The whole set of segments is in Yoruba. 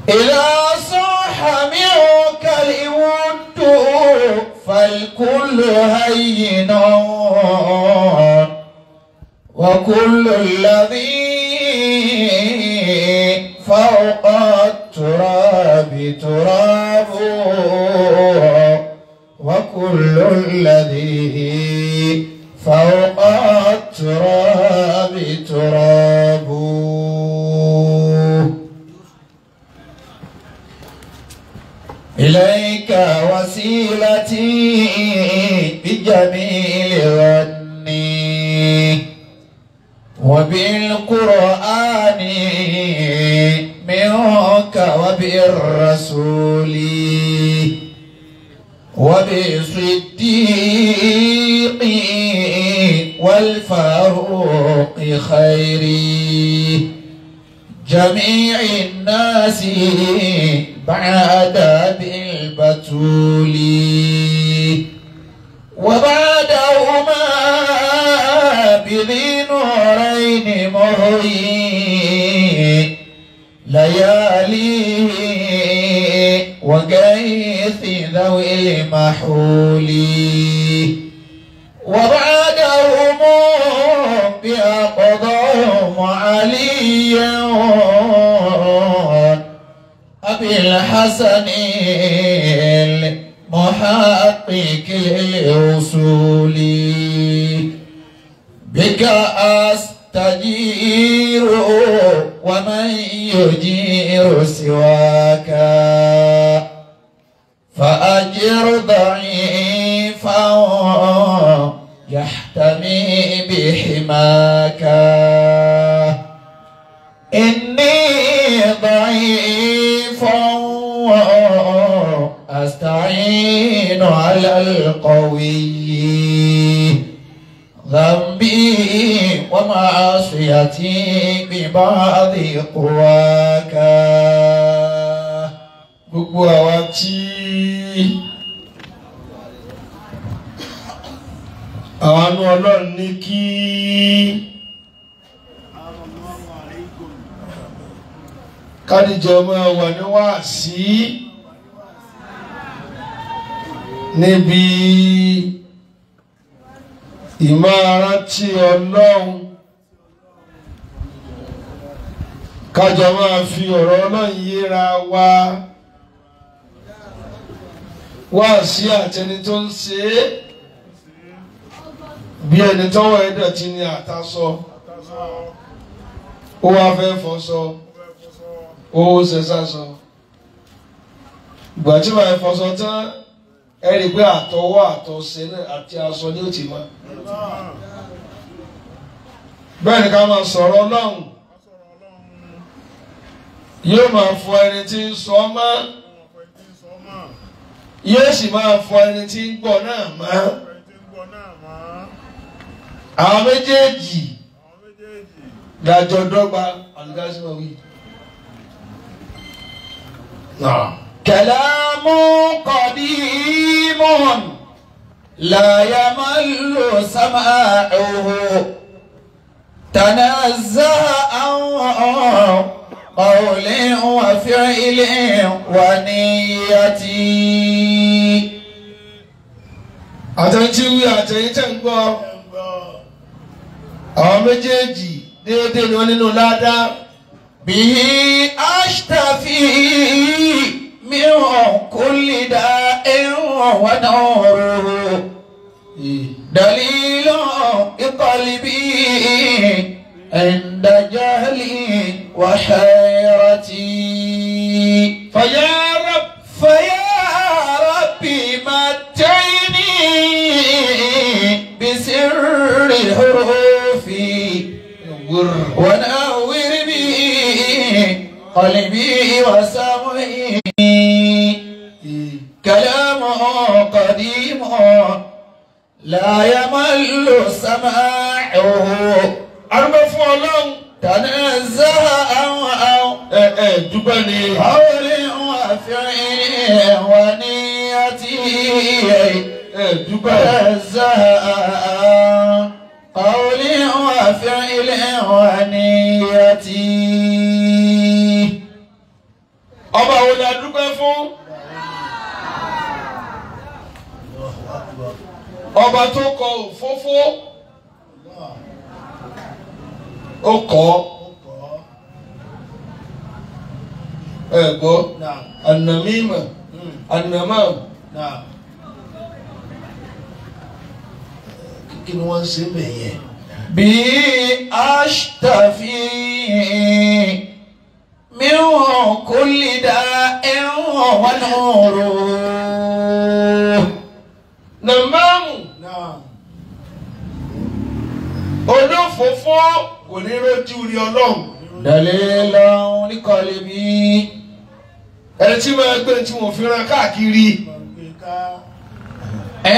إذا صح منك الود فالكل هين وكل الذي فوق التراب تراب وكل الذي فوق التراب تراب. إليك وسيلتي بجميل ظني وبالقرآن منك وبالرسول وبصديق والفاروق خيري جميع الناس بعد بالبتول وبعدهما بذي نورين مهي ليالي وغيث ذوي المحول وبعدهم بأقضاهم علي أبي الحسن المحقق الوصول بك أستجير ومن يجير سواك فأجر ضعيفا يحتمي بحماك إني ضعيف أستعين على القوي ذنبي ومعصيتي ببعض قواك. Gbogbo àwa tí àánú Ọlọ́run ní kí kádìjọ máa wà ní wáàsí níbi ìmáa rántí Ọlọ́run kájọ máa fi ọ̀rọ̀ Ọlọ́run yéra wa wáàsí àtẹni tó ń ṣe é bí ẹni tọ́wọ́ ẹ̀ dọ̀tí ni àtàsọ ó wá fẹ́ fọṣọ ó ṣe sásọ ìgbà tí màá fọṣọ tán ẹ rí i pé àtọwọ́ àtọṣe àti aṣọ ni ó ti mọ́. Bẹ́ẹ̀ ni ká máa sọ̀rọ̀ Ọlọ́run yóò máa fọ ẹni tí ń sọ mọ́ yóò sì máa fọ ẹni tí ń gbọ́ náà mọ́. Àwọn méjèèjì lájọ dọ́gba àlùkásímọ̀ wí. كلام قديم لا يمل سماعه تنزه عن قول وفعل ونية. Àtẹ̀yìntì wí àtẹ̀yìntì ń gbọ́ àwọn méjèèjì déédéé ni wọ́n nínú ládàá. به أشتفي من كل داء ونوره دليل بقلبي عند جهلي وحيرتي. فيا رب فيا ربي متعني بسر حروفي ونور به قلبي وسمعي. كلام قديم لا يمل سماعه Arúgbó fún Ọlọ́run. تنزه عن Ẹ dúpẹ́ ni. قول وفعل ونية. Ẹ dúpẹ́. تنزه عن قول وفعل ونية. Ọba tó kọ òfófó ó kọ́ ẹ gbọ́ ànàmímà ànàmàm. Kí ni wọ́n ń ṣe mẹ́yẹn? Bí aṣtàfi min kulli da'in wa nuru. Nàmáàmù olófòófó kò ní rójú rí Ọlọ́run. Dalilan li qalbi. Ẹni tí máa gbé tí wọ́n fi rán káàkiri.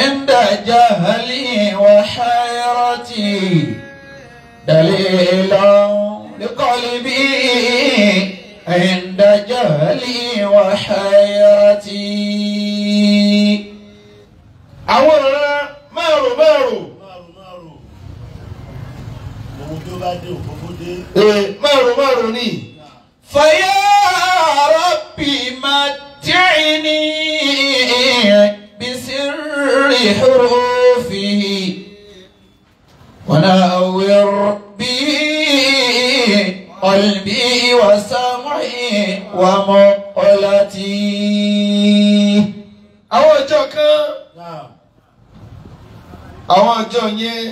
Inda jahli wa hayrati. Dalilan li qalbi. Inda jahli wa hayrati. Àwọn ọ̀rọ̀ márùn márùn. Márùn márùn ni. Faya Rabbi matti'ni bisirri hurufihi wa nawwir bi qalbi wa sam'i wa muqlati. Àwọn ọjọ́ kan, àwọn ọjọ́ yẹn,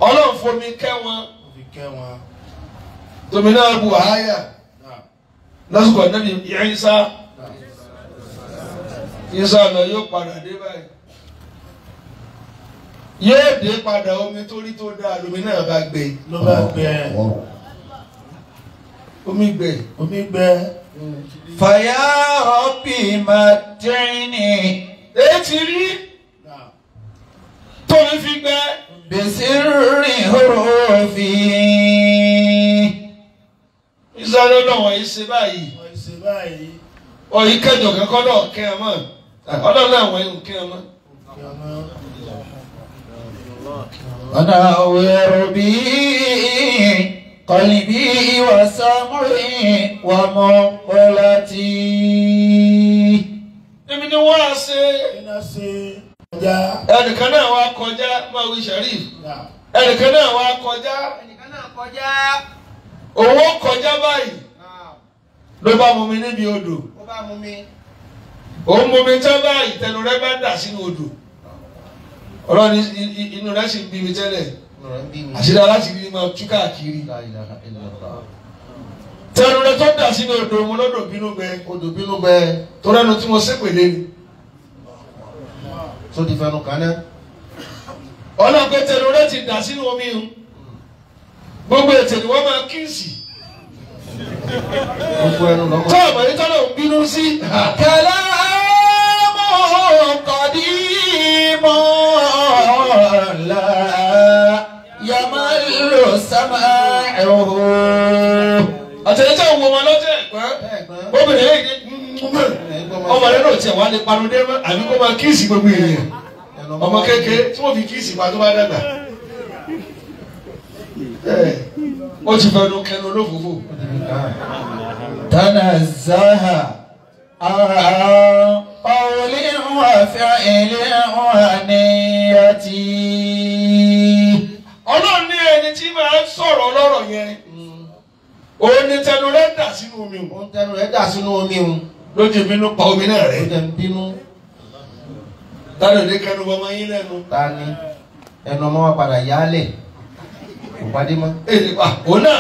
Ọlọ́run fomi kẹ́ wọn, tòmí náà bu àáyà lásìkò Ànábì Ìsá. Ìsá lọ yóò padà dé báyìí, yóò dé padà omi torí tó dáa lómi náà bá gbẹ. Ló bá gbẹ. Omi gbẹ. Omi gbẹ. Faya Rabbi matti'ni. Èyí rí tómi fi gbẹ. Bisirri hurufi. Ìsá lọ́dọ̀ wọ̀nyí ṣe báyìí. Ọ̀yí kẹjọ kankan náà kẹ́ ẹ mọ́. Ọlọ́run náà wọ̀nyí ń kẹ́ ẹ mọ́. Wanawwir bi qalbi wa sam'i wa muqlati. Èmi ni wọ́n á ṣe. Ẹnìkan náà wá kọjá máa wí Sharif. Ẹnìkan náà wá kọjá. Òun kọjá báyìí ló bá mú mi níbi odò. Òun mú mi tán báyìí tẹnu rẹ̀ bá dà sínú odò. Ọlọ́run inú rẹ̀ sì ń bí mi tẹ́lẹ̀. Àṣírí aláṣìírí máa tú káàkiri. Tẹnu rẹ̀ tó dà sínú odò mo lọ́dọ̀ bínú gbẹ. Odò bínú gbẹ. Torí ẹnu tí mo ṣépèlé ni. Tó ti fẹnu kàn náà. Ọlọ́run pé tẹnu rẹ̀ ti dà sínú omi o. Gbogbo ètò ni wọ́n máa kíìsì. Gbogbo ẹnu lọ́mọ. Tó àmọ́ yìí tọ́lọ̀ ń bínú sí. Kalamu qadimun la yamallu sama'uhu. Àtẹ̀yẹ́tẹ̀ òun ọmọ lọ́jọ́ ẹ̀gbọ́n. Obìnrin yìí ọmọ rẹ̀ náà tiẹ̀ wá lè panudé mọ́ àbí kó máa kíìsì gbogbo èèyàn. Ọmọ kékeré tí wọ́n fi kíìsì pa tó bá dàgbà. Ó ti fẹnu kẹnu olófòófó. Tanazzaha an qawlin wa fi'lin wa niyyati. Ọlọ́run ní ẹni tí máa ń sọ̀rọ̀ lọ́rọ̀ yẹn. Òun ni tẹnu rẹ̀ dà sínú omi o. Òun tẹnu rẹ̀ dà sínú omi o. Lójú ìbínú pa omi náà rẹ̀. Ó jẹ́ ń bínú. Tani ò ní kẹnu bọmọ yín lẹ́nu. Ta ni ẹnu ọmọ wa padà yálẹ̀. Kò pàdé mọ́. Èyí pa òun náà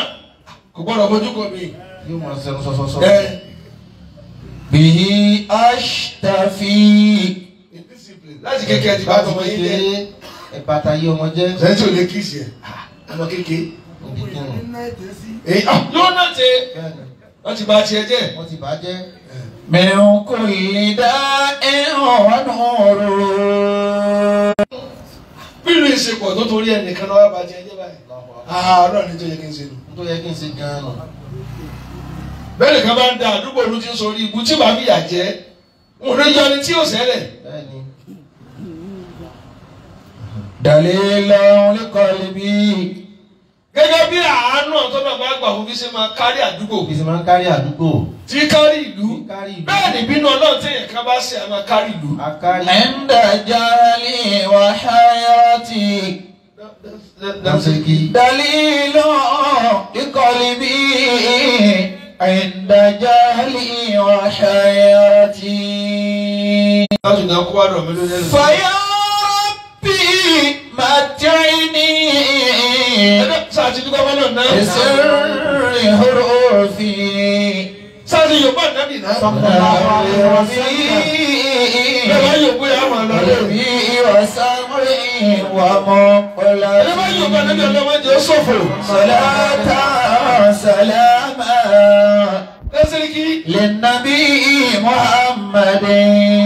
kò gbọ́dọ̀ fojú kọ mi. Yóò máa sẹnu sọsọsọ. Bihi ashtafi. Láti kékeré ti bá tọmọ yín jẹ́. Ìbàtà yìí ọmọ jẹ́. Sẹ́yìn tí ò lè kíìsì ẹ̀ ọmọ kékeré. Yóò náà tẹ. Wọ́n ti bà tiẹ̀ jẹ́. Wọ́n ti bà á jẹ́. Min kulli da'in wa nur. Bílù ìsìnkú tó torí ẹnìkan lọ́wọ́ bá tiẹ̀ jẹ́ báyìí. Ọlọ́run ní tó yẹ kí n ṣe nù. Tó yẹ kí n ṣe gan-an nù. Bẹ́ẹ̀ nìkan bá ń da àdúgbò olú ti ń sọ orí ibu tí bàá fìyà jẹ́. N ò ní yọ ni tí yóò ṣẹlẹ̀. Bẹ́ẹ̀ni. Dalilan li qalbi Gẹ́gẹ́ bí àánú ọ̀tọ́nà bá gbà fún bí ṣe máa kárí àdúgbò. Bí ṣe máa ń kárí àdúgbò. Tí kárí ìlú. Bẹ́ẹ̀ ni ìbínú Ọlọ́run tí èèyàn kan bá ṣe àmà kárí ìlú. Ẹ̀ńdà jálì wà háyàtì. Dalilu ìkọlìbí. Ẹ̀ńdà jálì wà háyàtì. Fàyà rọ̀bì màtẹ́ni. Ìsirri hurufi. Sáàtì Yorùbá nàbì náà. Bẹ́ẹ̀ Yorùbá yà máa lọ lé. Bí wàsámúrì wà mọ́ ọ̀la. Ẹni bá Yorùbá nàbì ọlọ́mọ jẹ́ sọ̀fò. Sọláta sàlámà. Lẹ́sìrìkì. Lẹ́nàbí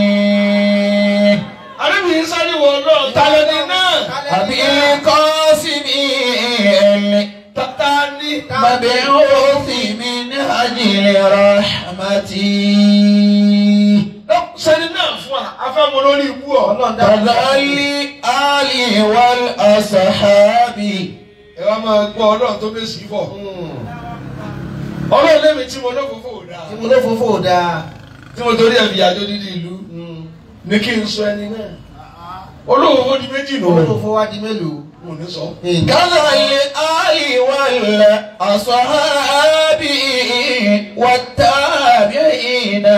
Muhammadin. Àrẹ́bìnrin sáré wọ̀ náà tálẹ́ ní náà. Àbí kọ́sìmí tani mabi'uthi min ajli rahmati. Sẹ́ni náà fún wa, afẹ́mu lórí ibú ọ̀. Tadhalli ali wal ashabi. Ẹ wá máa gbọ́ Ọlọ́run tó fèsì fọ̀. Ọlọ́run lẹ́mi tí mo lófófó ò dáa. Tí mo lófófó ò dáa. Tí mo torí ẹ̀fì àjọ dídí ìlú. Ní kí n sọ ẹni náà. Olófófó di méjì nù. Olófófó wá di mélòó? Kàlàlì àlì wàlẹ̀ àṣọ̀hábì wàtàbíìnà.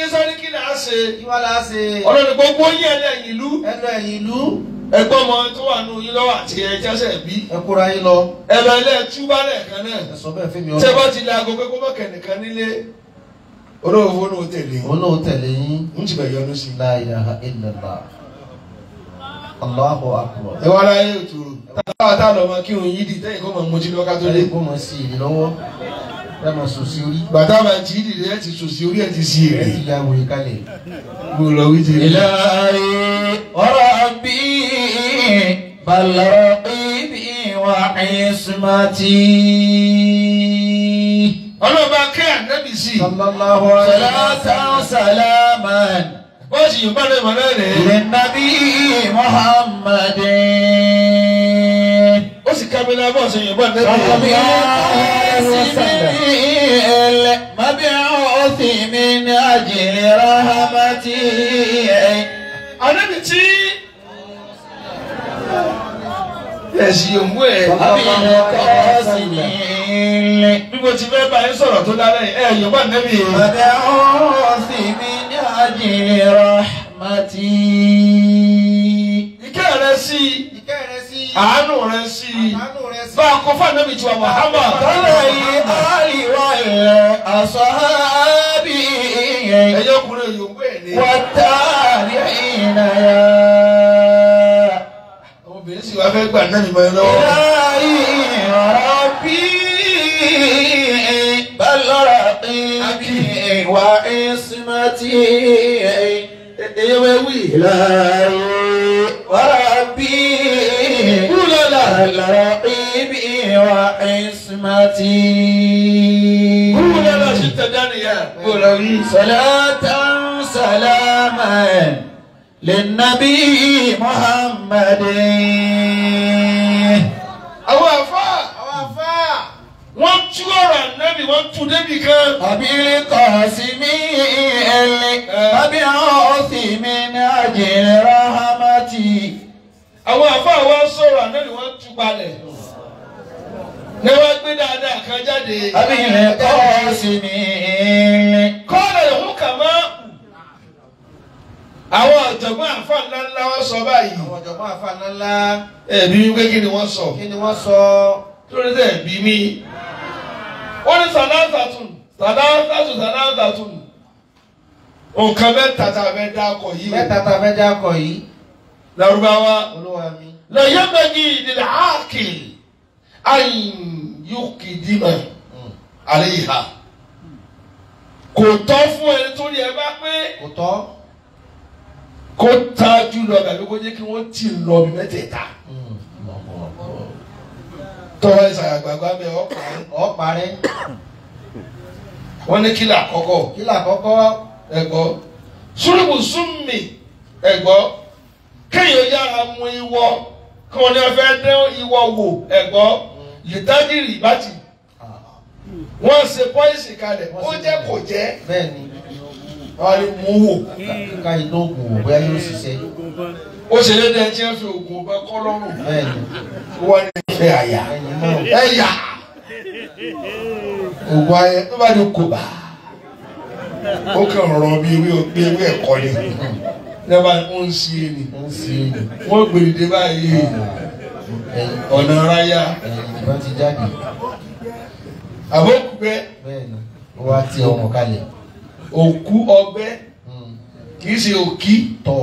Ìsọ́ni kí là á ṣe? Kí wá là á ṣe? Ọlọ́run gbogbo yín ẹlẹ́yìn ìlú. Ẹlẹ́yìn ìlú. Ẹgbọ́n ọmọ tó wà nù yín lọ́wọ́ àti ẹjẹ́sẹ̀ bí. Ẹ kóra yín lọ. Ẹ lọ ilé túbá lẹ́ẹ̀kan náà. Ẹ sọ bẹ́ẹ̀ fún mi ọlọ́run. Tẹ́ bá ti lé aago pé kó mọ̀ kẹ̀nìkan nílé. Olóòfó náà tẹ̀lé yín. Òun náà tẹ̀lé yín. Ń ti bẹ̀ yọnu sí i. La ilaha illallah. Allahu akbar. Ẹ wá láyé òtòrò. Táwa tá lọ mọ kí òun yídì tẹ́yìn kó mọ̀ mojú lọ́ka tó dé. Kó mọ̀ sí ìrì lọ́wọ́. Ẹ mọ̀ sùn sí orí. Bàtà máa jí ìdìde ẹ ti sùn sí orí ẹ ti sí èrè. Ẹ ti ya wòye kalẹ̀. Mo lọ wí ti rí. Ilahi wa rabbi bal raqibi wa ismati. Ọlọ́ba kẹ́ ànábì sí. Sallallahu alayhi wa salatan salaman. Wọ́n sì yóò bá lè mọ̀ náà rẹ̀. Lẹ́nàbí Muhammadin. Ó sì kámi náà bọ̀ sí yóò bá nẹ́bí. Mabi'uthi min ajli rahmati. Ànábì tí. Ẹ̀sìn yóò mú ẹ̀. Bí mo ti fẹ́ bá yín sọ̀rọ̀ tó lálẹ́ ẹ̀ yóò bá nẹ́bí. Mabi'uthi min ajli rahmati. Ìkẹ́ rẹ sí i, àánú rẹ sí i, bá a kọ fún ànábì tiwa Muhammad. Tọ́lá yìí àríwá ilẹ̀ àṣọ́hábì. Ẹyọ ọkùnrin yòókù ẹ̀ ní. Wàtàrí ìnáyà. Àwọn obìnrin sì wá fẹ́ gbà náà nímọ̀ ẹ lọ́wọ́. Ilahi rabbi bal raqibi wa ismati. Èyí wẹ́ wí. Ilahi wa rabbi bal raqibi wa ismati. Kúlọ̀lá sí tẹ̀dánìyà. Kúlọ̀ wí. Salatan salaman linnabi Muhammadin. Àwọn àfáà. Àwọn àfáà. Wọ́n tú ọ̀rọ̀ ànábì, wọ́n tú débì kan. Abil Qasimi mabi'uthi min ajli rahmati. Àwọn àfáà wa sọ̀rọ̀ ànábì, wọ́n tú balẹ̀. Ní wọ́n gbé dáadáa kan jáde. Abil Qasimi. Kọ́lá ìhun kà máa. Àwọn ọ̀jọ̀gbọ́n àfáà ńláńlá wọ́n sọ báyìí. Àwọn ọ̀jọ̀gbọ́n àfáà ńláńlá. Ẹ̀bí mi pé kí ni wọ́n sọ? Kí ni wọ́n sọ? Lórí tẹ̀ bí mi. Wọ́n ní sàlátàtún sàlátàtún sàlátàtún. Nǹkan mẹ́ta tá a fẹ́ dákọ̀ yìí. Mẹ́ta tá a fẹ́ dákọ̀ yìí. Lárúbáwá. Olúwa mi. Lọ́yẹ́mẹ́gì nílẹ̀ áàkì àyùkìdìmọ̀ àléhà. Kò tọ́ fún ẹni tó rí ẹ bá pé. Kò tọ́. Kó tájú lọ tàbí kó jẹ́ kí wọ́n tì lọ bí mẹ́tẹ̀ẹ̀ta. Tọ́wọ́ ìsàyàgbàgbà bẹ ọ̀parẹ́. Wọ́n ní kí là kọ́kọ́. Kí là kọ́kọ́. Ẹ̀gbọ́. Súrùmù súnmì ẹ̀gbọ́. Kéèyàn yára mú ìwọ Kí wọ́n ní wọ́n fẹ́ dán ìwọ wò ẹ̀gbọ́ lìtájìrì ìbátì. Wọ́n ṣe pọ́ìsì kalẹ̀, ó jẹ́ kò jẹ́. Bẹ́ẹ̀ni. Wọ́n á ní mú wò. Ká iná oògùn wò bóyá yóò ṣiṣẹ́. Ó ṣe lédè ẹni tí wọ́n fi oògùn ọba kọ́ lọ́rùn. Bẹ́ẹ̀ni. Wọ́n ní ìfẹ́ àyà. Ẹ̀yà. Oògùn ayẹ tó bá ní kòbá. Ó kàn rọ bí ewé ẹ̀kọ́ ni. Lẹ́bàá ó ń sí ẹni. Wọ́n gbèrèdè báyìí. Ọ̀nà ráyà. Ẹ̀yìn ti jáde. Àbókù bẹ́. Bẹ́ẹ̀ni. Ó wá ti ọmọ kalẹ̀. Òkú ọbẹ̀. Kì í ṣe òkí. Tọ̀.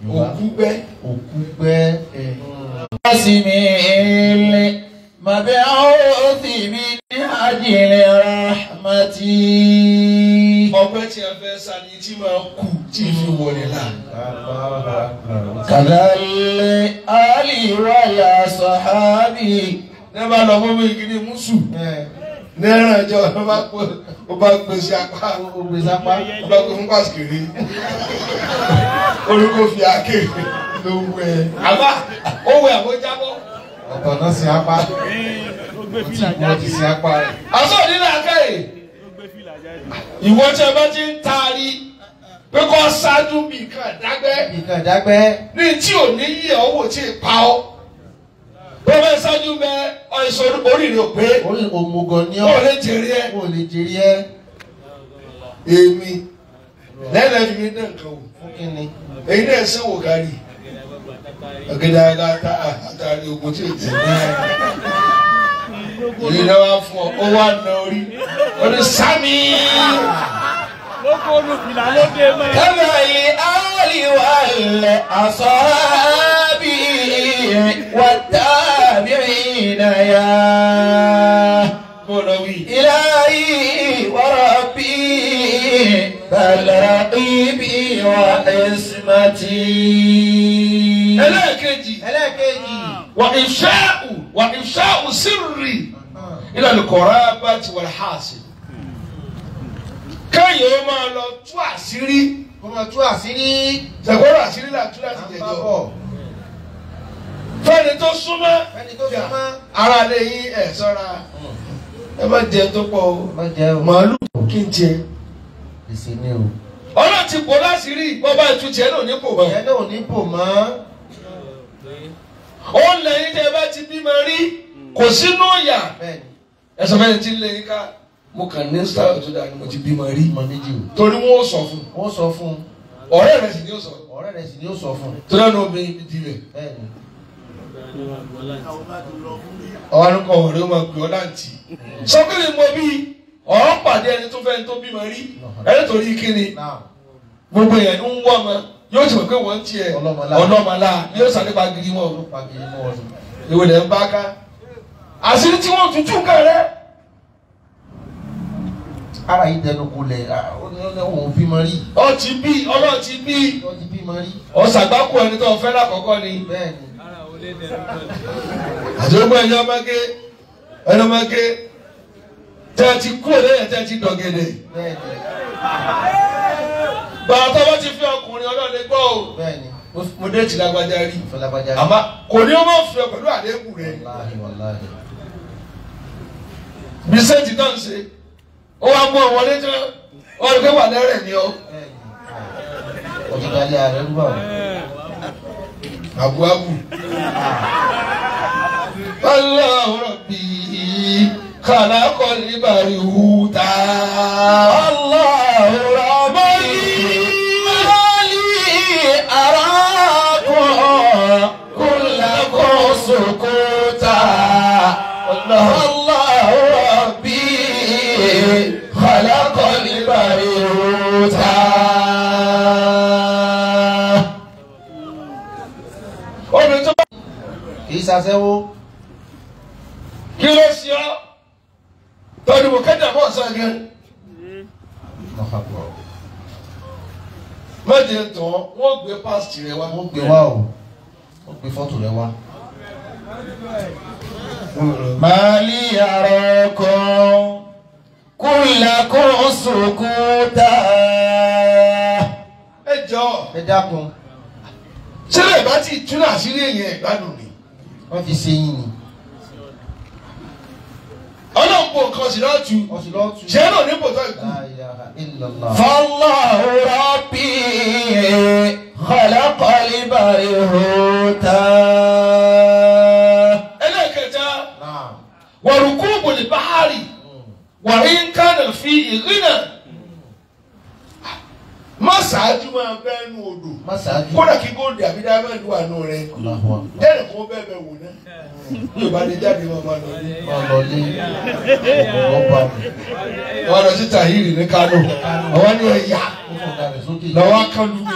Òkú bẹ́. Òkú bẹ́. Sinmi ilé màbẹ́ òsì mi ní àjìnlẹ̀ rahmati. Ọbẹ̀ tí a fẹ́ sani tí máa kú tí fi wọlé la. Kàdálẹ̀ àlì wàlà sàhábì. Ní bá lọ fún mi kí ni mùsù. Ní ẹ̀rọ ìjọ ó bá gbèsè apá. Ó gbèsè apá. Ó bá gbé fún pàṣíkìrì. Orúkọ fi àáké ló wẹ̀. Àbá ó wẹ̀ àbó jábọ́. Ọ̀tọ̀ náà sin apá. Wọ́n ti sin apá rẹ̀. Àṣọ òdìlà akáyè. Ìwọ tí a bá ti ń taari pé kó ṣáájú bí nǹkan dágbẹ́. Nǹkan dágbẹ́. Ní tí ò ní yí ọ̀ wò tí ì pa ọ́. Bó bá ṣáájú bẹ ọ̀ṣọ́ orí rẹ̀ pé. Orí òmùgọ̀ ni ọ́. Ó lè jèrè ẹ́. Ó lè jèrè ẹ́. Èmi lẹ́nu ẹ̀mí mi náà nǹkan wò. Fún kí ni? Èyí náà ṣe wò kárí. Ọ̀gẹ̀dẹ̀ àtàrí ogun tí ò ti ní. Ìlú náà wá fún ọ, ó wá na orí. Ó ní sámi. Kàdálẹ̀ àlì wàlẹ̀ àsọ̀hábì wàtàbíìnà yá. Bó lọ wí. Ilahi wa rabbi bal raqibi wa ismati. Ẹlẹ́ẹ̀kejì. Ẹlẹ́ẹ̀kejì. Wà ìfṣáù sírì ìlànà qarabati wal hasil. Kéèyàn ó máa lọ tú àṣírí. Kó máa tú àṣírí. Ṣàgbọ́rọ̀ àṣírí là tú láti jẹjọ. Fẹ́ni tó súnmọ́. Fẹ́ni tó súnmọ́. Ara lè yín ẹ̀ sọ́ra. Ẹ má jẹ tó pọ̀ o. Má jẹ o. Màálù kí n jẹ. Èsì ni o. Ọlọ́run ti bò láṣìírí bọ́ bá tu tiẹ̀ náà ní bò mọ́. Tiẹ̀ náà ò ní bò mọ́. Ó lẹ́yìn tẹ́ ẹ bá ti bímọ rí kò sínú ìyà. Ẹ sọ fẹ́ni tí ń lé yín ká. Mo kàn ní style tó dáa ni mo ti bímọ rí. Torí wọn ò sọ fún. Wọ́n sọ fún. Ọ̀rẹ́ rẹ̀ sì ni ó sọ. Ọ̀rẹ́ rẹ̀ sì ni ó sọ fún. Torí ọ̀nà obìnrin ibi dilẹ̀. Ọ̀rẹ́ kan ọ̀rẹ́ máa pè ọ́ láǹtì. Sọ pé mi mọ bí ọ̀rọ̀ pàdé ẹni tó fẹ́ ẹni tó bímọ rí. Ẹni torí kíni gbogbo èèyàn ń wọ́ ọmọ yóò ti mọ̀ pé wọ́n ń tiẹ̀ ọlọ́mọlá yóò sàlépa gidi wọn. Ìwé lẹ̀ ń bá ká. Àṣírí tí wọ́n tutù kan rẹ̀. Ara yìí dẹnu kulẹ̀ òun bímọ rí. Ó ti bí Ọlọ́run ti bí. Ó ti bímọ rí. Ọ̀sàgbákò ẹni tó fẹ́ lákọ̀ọ́kọ́ ni. Bẹ́ẹ̀ni. Àti gbogbo ẹ̀yin ọmọge ẹ̀yin ọmọge tẹ́ ẹ ti kú lẹ́yìn tẹ́ ẹ ti dọ̀gẹ̀dẹ̀. Bẹ́ẹ̀ni. Bàbá tó bá ti fi ọkùnrin Ọlọ́run lè gbọ́ o. Bẹ́ẹ̀ni. Mo dé ti lágbájá rí. Fẹ́ lágbájá rí. Àmọ́ kò ní ó máa fẹ́ pẹ̀lú àléébù rẹ̀. Wàláhì wàláhì. Bí sẹ́ẹ̀tì náà ń ṣe. Ó wá mú ọmọ létí wọn rí pé wà lẹ́rẹ̀ ni ọ. Ọtún dalẹ̀ ààrẹ ń bọ̀. Abu abu. Allahu Rabbi khalaqal barihuta. Allahu Rabbi mali arakum kullakum sukuta. Allahu Rabbi khalaqal barihuta. Obìnrin tó bá. Kì í ṣaṣẹ́wó. Kí ló ṣe ọ́? Tọ́ni mo kẹ́jà mọ́ ọ̀sán gan. Mẹ́jẹ tán, wọ́n gbé pásítì rẹ wá. Wọ́n gbé wá o. Wọ́n gbé fọ́tò rẹ wá. Mali arakum kullakum sukuta. Ẹ jọ. Ẹ dákun. Ṣé lè bá ti túnú àṣírí èèyàn ìgbádùn ni? Wọ́n fi ṣe yín ni. Ọlọ́run kò nǹkan sí lọ́ọ̀tù. Ṣé náà ní bòtọ́ ikú? La ilaha illallah. Fallahu rabbi khalaqal barihota. Ẹlẹ́kẹta, wa rukubul bahari wa in kana fi ghina. Má ṣáájú máa bẹ́ẹ̀ nu odò. Má ṣáájú. Kódà kí góòlù àbí dáyámẹ́ǹdì wà nù rẹ̀. Dẹ́rẹ̀ kó bẹ́ẹ̀ bẹ́ẹ̀ wò náà. Yóò bá lè jáde wọn máa lọ ní. Máa lọ ní ọ̀pọ̀ mi. Wọ́n lọ sí Tahiri ní Kano. Àwọn ní ẹ̀yà. Lọ́wọ́ akánlu mi.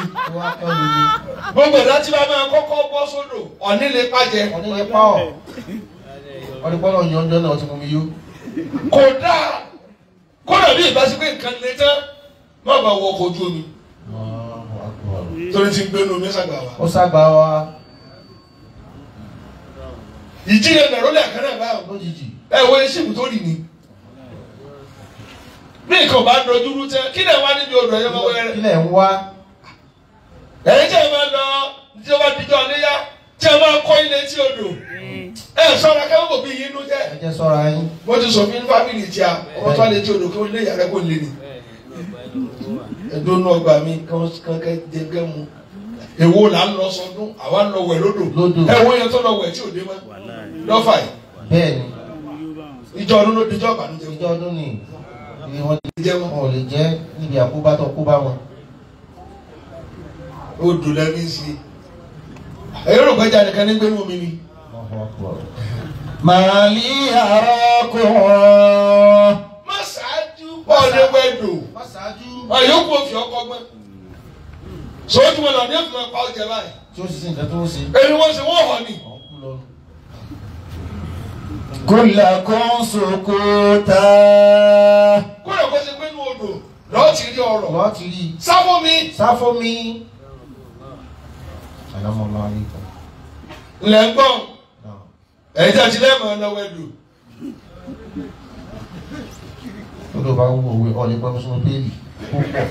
Gbogbo ẹ̀dá tí wọ́n máa kọ́kọ́ bọ́ sódò, ọ̀ní lè pàjẹ́. Ọ̀ní lè pa ọ̀. Ọ̀ní pọ́nà yanjọ́ náà ti mú mi yó. Kò dáa. Kódà bí ìbáṣepé nǹkan lè tán, má bàa wọ ọkọ̀ ojú omi. Torí ti ń gbénu omi ṣàgbà wa. Ó ṣàgbà wa. Ìjílẹ̀ nàró lẹ́ẹ̀kan náà báwo. Lójijì. Ẹ wo iṣẹ́ tó rì ní. Bí nǹkan bá dojú rú tẹ́, kí lẹ̀ wá níbi odò ẹ̀yọ́ máa wẹ́rẹ́. Kí lẹ̀ ń wá. Ẹ̀yin tí ẹ máa lọ tí ó bá dijọ́ léyá tí ẹ máa kọ́ ilé tí odò. Ẹ sọ́ra kẹ́wọ́n kò bí yín inú jẹ́. Ẹ jẹ́ sọ́ra yín. Mo ti sọ fún fámìlì tí a, ọmọ tó wà létí odò kí wọ́n lé ìyá rẹ̀ kó lé ni. Ẹ̀dùn náà gbà mí kán jẹ gẹ́ mu. Èwo là ń lọ sọdún, àwa ń lọ wẹ̀ lódò. Ẹ wo yẹn tó lọ wẹ̀ tí ò dé mọ́. Lọ́fà yìí. Bẹ́ẹ̀ni. Ìjọ ọdún ló dijọ́ ìbànújẹ́. Ìjọ ọdún ni wọ́n ò lè jẹ́ níbi àkóbá tó kóbá wọn. Odò lẹ́mí sí i. Ẹ̀yọ́ rò pé jáde kan ní gbẹ́nu omi ni. Màálí àrọ́kùn. Má ṣáájú ọ̀lẹ́ wẹ̀dò. Má ṣáájú. Ọ̀yọ́kù òfin ọkọ gbọ́n. Sọ́jú wọn lọ ní òfin ọ̀pá ọ̀jẹ̀ báyìí. Tí ó sì sí nǹkan tó ń ṣe. Èmi wọ́n ṣe wọ́n hàn ni. Kúlẹ̀kùn sùkúta. Kúlẹ̀ kó ṣe pé inú odò lọ́ọ́ ti rí ọrọ̀. Lọ́ọ́ ti rí. Sá fún mi. Sá fún mi. Salamu alaykum. Ǹlẹ̀ ń gbọ́n. Ẹ̀yin tí a ti lẹ́mọ̀ lọ́wọ́ ẹ̀dùn. Odò bá wù òwe ọ̀lẹ́ pẹ́ sínú péèlì púpọ̀.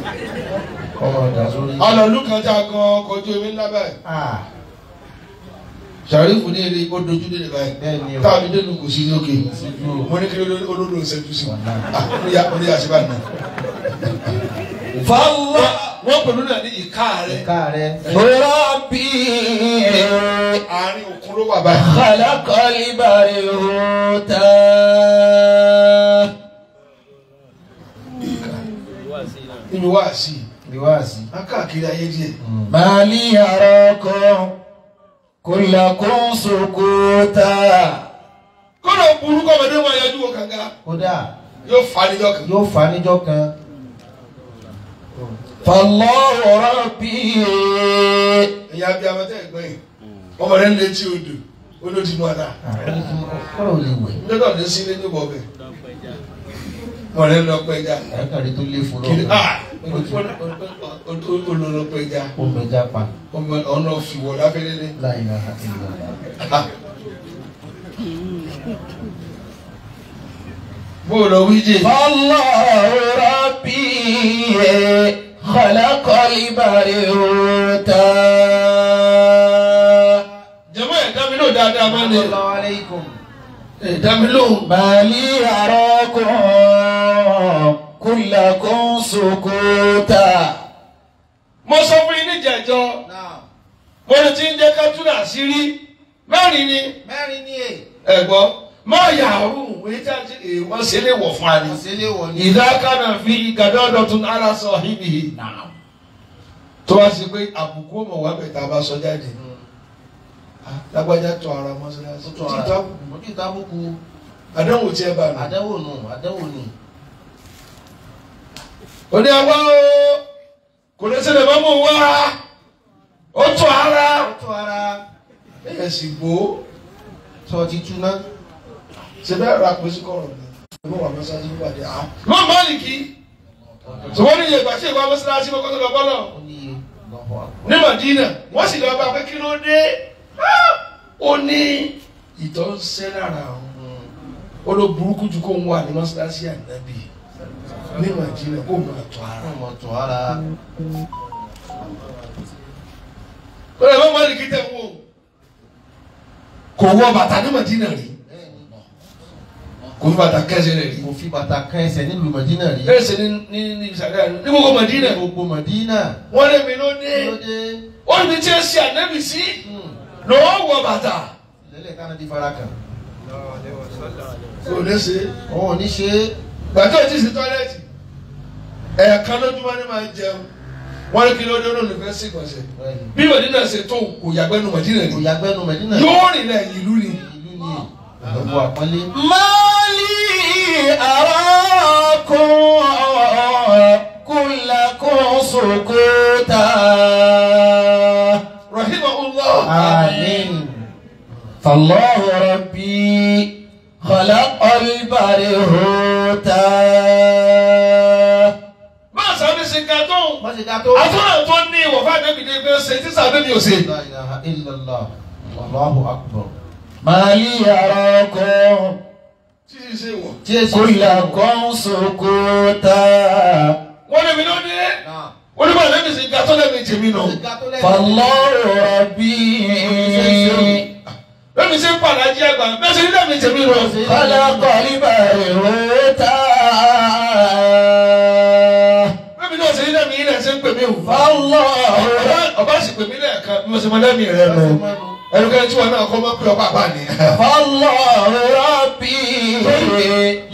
Ọmọ ọ̀dà sórí. Ọlọ́lù kan tí a gan ọkọ̀ ojú omi ńlá báyìí. Sàrífù ní eré ó dojú dé báyìí. Táàbí dénú kò sí lókè. Mo ní kí olódò ń ṣẹ́jú sí. Orí àṣìbá nà. Fọlọ́. Wọ́n pẹ̀lú náà ní ìka rẹ̀. Ìka rẹ̀. Rọ́bì. Àárín òkun ló wà báyìí. Khalaqal barihota. Níbi wáàsí. Níbi wáàsí. A káàkiri ayé díẹ̀. Màálí àrọ́kọ̀ kúlẹ̀kùn sùkúta. Kódà burúkú ọmọdé wọn yọjú wo kànga. Kódà. Yóò fà níjọ́ kan. Yóò fà níjọ́ kan. Fallahu rabbi. Ìyá bíi amọ̀tẹ́ ẹ̀gbọ́n yìí, ọmọ rẹ̀ ń létí odò, olódì mọ́ ara. Kọ́lọ̀ ò lè wẹ̀. Lọ́dọ̀ ní sílé ní bọ̀bẹ̀. Ọmọ rẹ̀ ń lọ pẹja. Àyíkàrí tó lé fún Kiri lọ́wọ́. olóró pẹja. Ó mẹja pa. Ọ̀nà fìwọ̀ láfẹ́lẹ́lẹ́. La ilaha illallah. Bó o lọ wíjì. Fallahu rabbi khalaqal barihota. Jẹ́mọ́ ẹ̀dá mi ló dáadáa máa ń lè. Assalamu alaykum. Ẹ̀dá mi lóhùn. Màálí àrọ́kùn kúlẹ̀kùn sùkúta. Mo sọ fún yín níjẹ̀jọ́. Mo ní ti ń jẹ́ ká túnà sí rí. Mẹ́rin ni. Mẹ́rin ni è. Ẹ gbọ́. Má yàrá èyí tí a ti wọ́n ṣe lè wọ̀ fún wa ni. Ṣe lè wọ̀ ni. Ìdá kánà fi gàdọ́dọ̀ tún ara sọ ibi. Tó bá ṣe pé àbùkù ọmọ wa bẹ̀ tá a bá sọ jáde. Lágbájá tọ ara mọ́ṣáláṣí. Ó tọ́ ara. Ojú ìtàbùkù. Àdánwò tí ẹ bá mi. Àdánwò nù, àdánwò nì. Ó ní ẹwà o, kò lè ṣẹlẹ̀ mọ́ mú wá. Ó tọ́ ara. Ó tọ́ ara. Ẹ sì gbó. Sọ ti tú náà. Ṣe bẹ́ẹ̀ ra pèsè kọ̀rọ̀ ni. Ìwọ wà mọ́ṣáláṣí wà dé. Mọ́ Málìkì. Ṣùgbọ́n ní ìyẹ̀gbà tí ìwà mọ́ṣáláṣí mọ́kọ́ tó lọ bọ́lọ̀. Ó ní iye. Allahu akbar. Ní Màdínà, wọ́n sì lọ bá pé kí ló dé? Ó ní ìtọ̀ ń ṣẹ́ lára òun. Ó ló burúkú ju kó ń wà ní mọ́ṣáláṣí Ànábì ní Màdínà kó máa tọ́ ara. Ó mọ̀ tọ́ ara. Ó lè má Málìkì tẹ̀ wọ́n. Kò Kò wọ bàtà ní Mọ̀dínà rí. Kò fi bàtà kẹsẹ̀ rẹ̀ rí. Kò fi bàtà kẹsẹ̀ nílùú Mọ̀dínà rí. Kẹsẹ̀ ní ìsàlẹ̀ ní gbogbo Mọ̀dínà. Gbogbo Mọ̀dínà. Wọ́n lé mi ló dé. Ó ní tí ẹ ṣe ànẹ́bì sí. Lọ́wọ́ wọ bàtà. Lẹ́lẹ̀ kánà di fara kan. Kò ní ṣe. Òun ò ní ṣe. Gbàtọ́ ò tí ì sí tọ́lẹ́tì. Ẹ̀ẹ̀kan lójúmọ́ ni máa ń jẹun. Wọ́n ní kí ló dé olóòlù fẹ́ sí ìgbọ̀nsẹ̀. Bí Mọ̀dínà ṣe tó kò yàgbẹ́nu Mọ̀dínà ni. Kò yàgbẹ́nu Mọ̀dínà. Yóò rìn lẹ̀ ìlú ni. Ìlú ni. Ọ̀pọ̀ àpọ́nlé. Mali arakum kullakum sukuta. Rahimahullah. Amin. Fallahu rabbi khalaqal barihuta. Bá a sábẹ́ ṣe ga tó. Àtúnà tó ní ìwọ̀fà àdébìdé pé ṣe tí sábẹ́ mi ò ṣe. La ilaha illallah. Allahu akbar. Mali arakum kullakum sukuta. Wọ́n lè mi ló dé. Olúwa lẹ́mi sì ga tó lẹ́mi tèmi nù. Fallahu rabbi. Lẹ́mi sì ń padà jí àgbà. Bẹ́ẹ̀ sì ní lẹ́mi tèmi nù. Khalaqal barihuta. Lẹ́mi náà sì ní lẹ́mi ilẹ̀ ṣe ń pè mí o. Fallahu. Ọba sì pè mí lẹ́ẹ̀kan bí mo ṣe mọ lẹ́mi rẹ nù. Ẹnikẹ́ni tí wọn náà kọ́ máa ń pè ọ́ bàbá ni. Fallahu rabbi.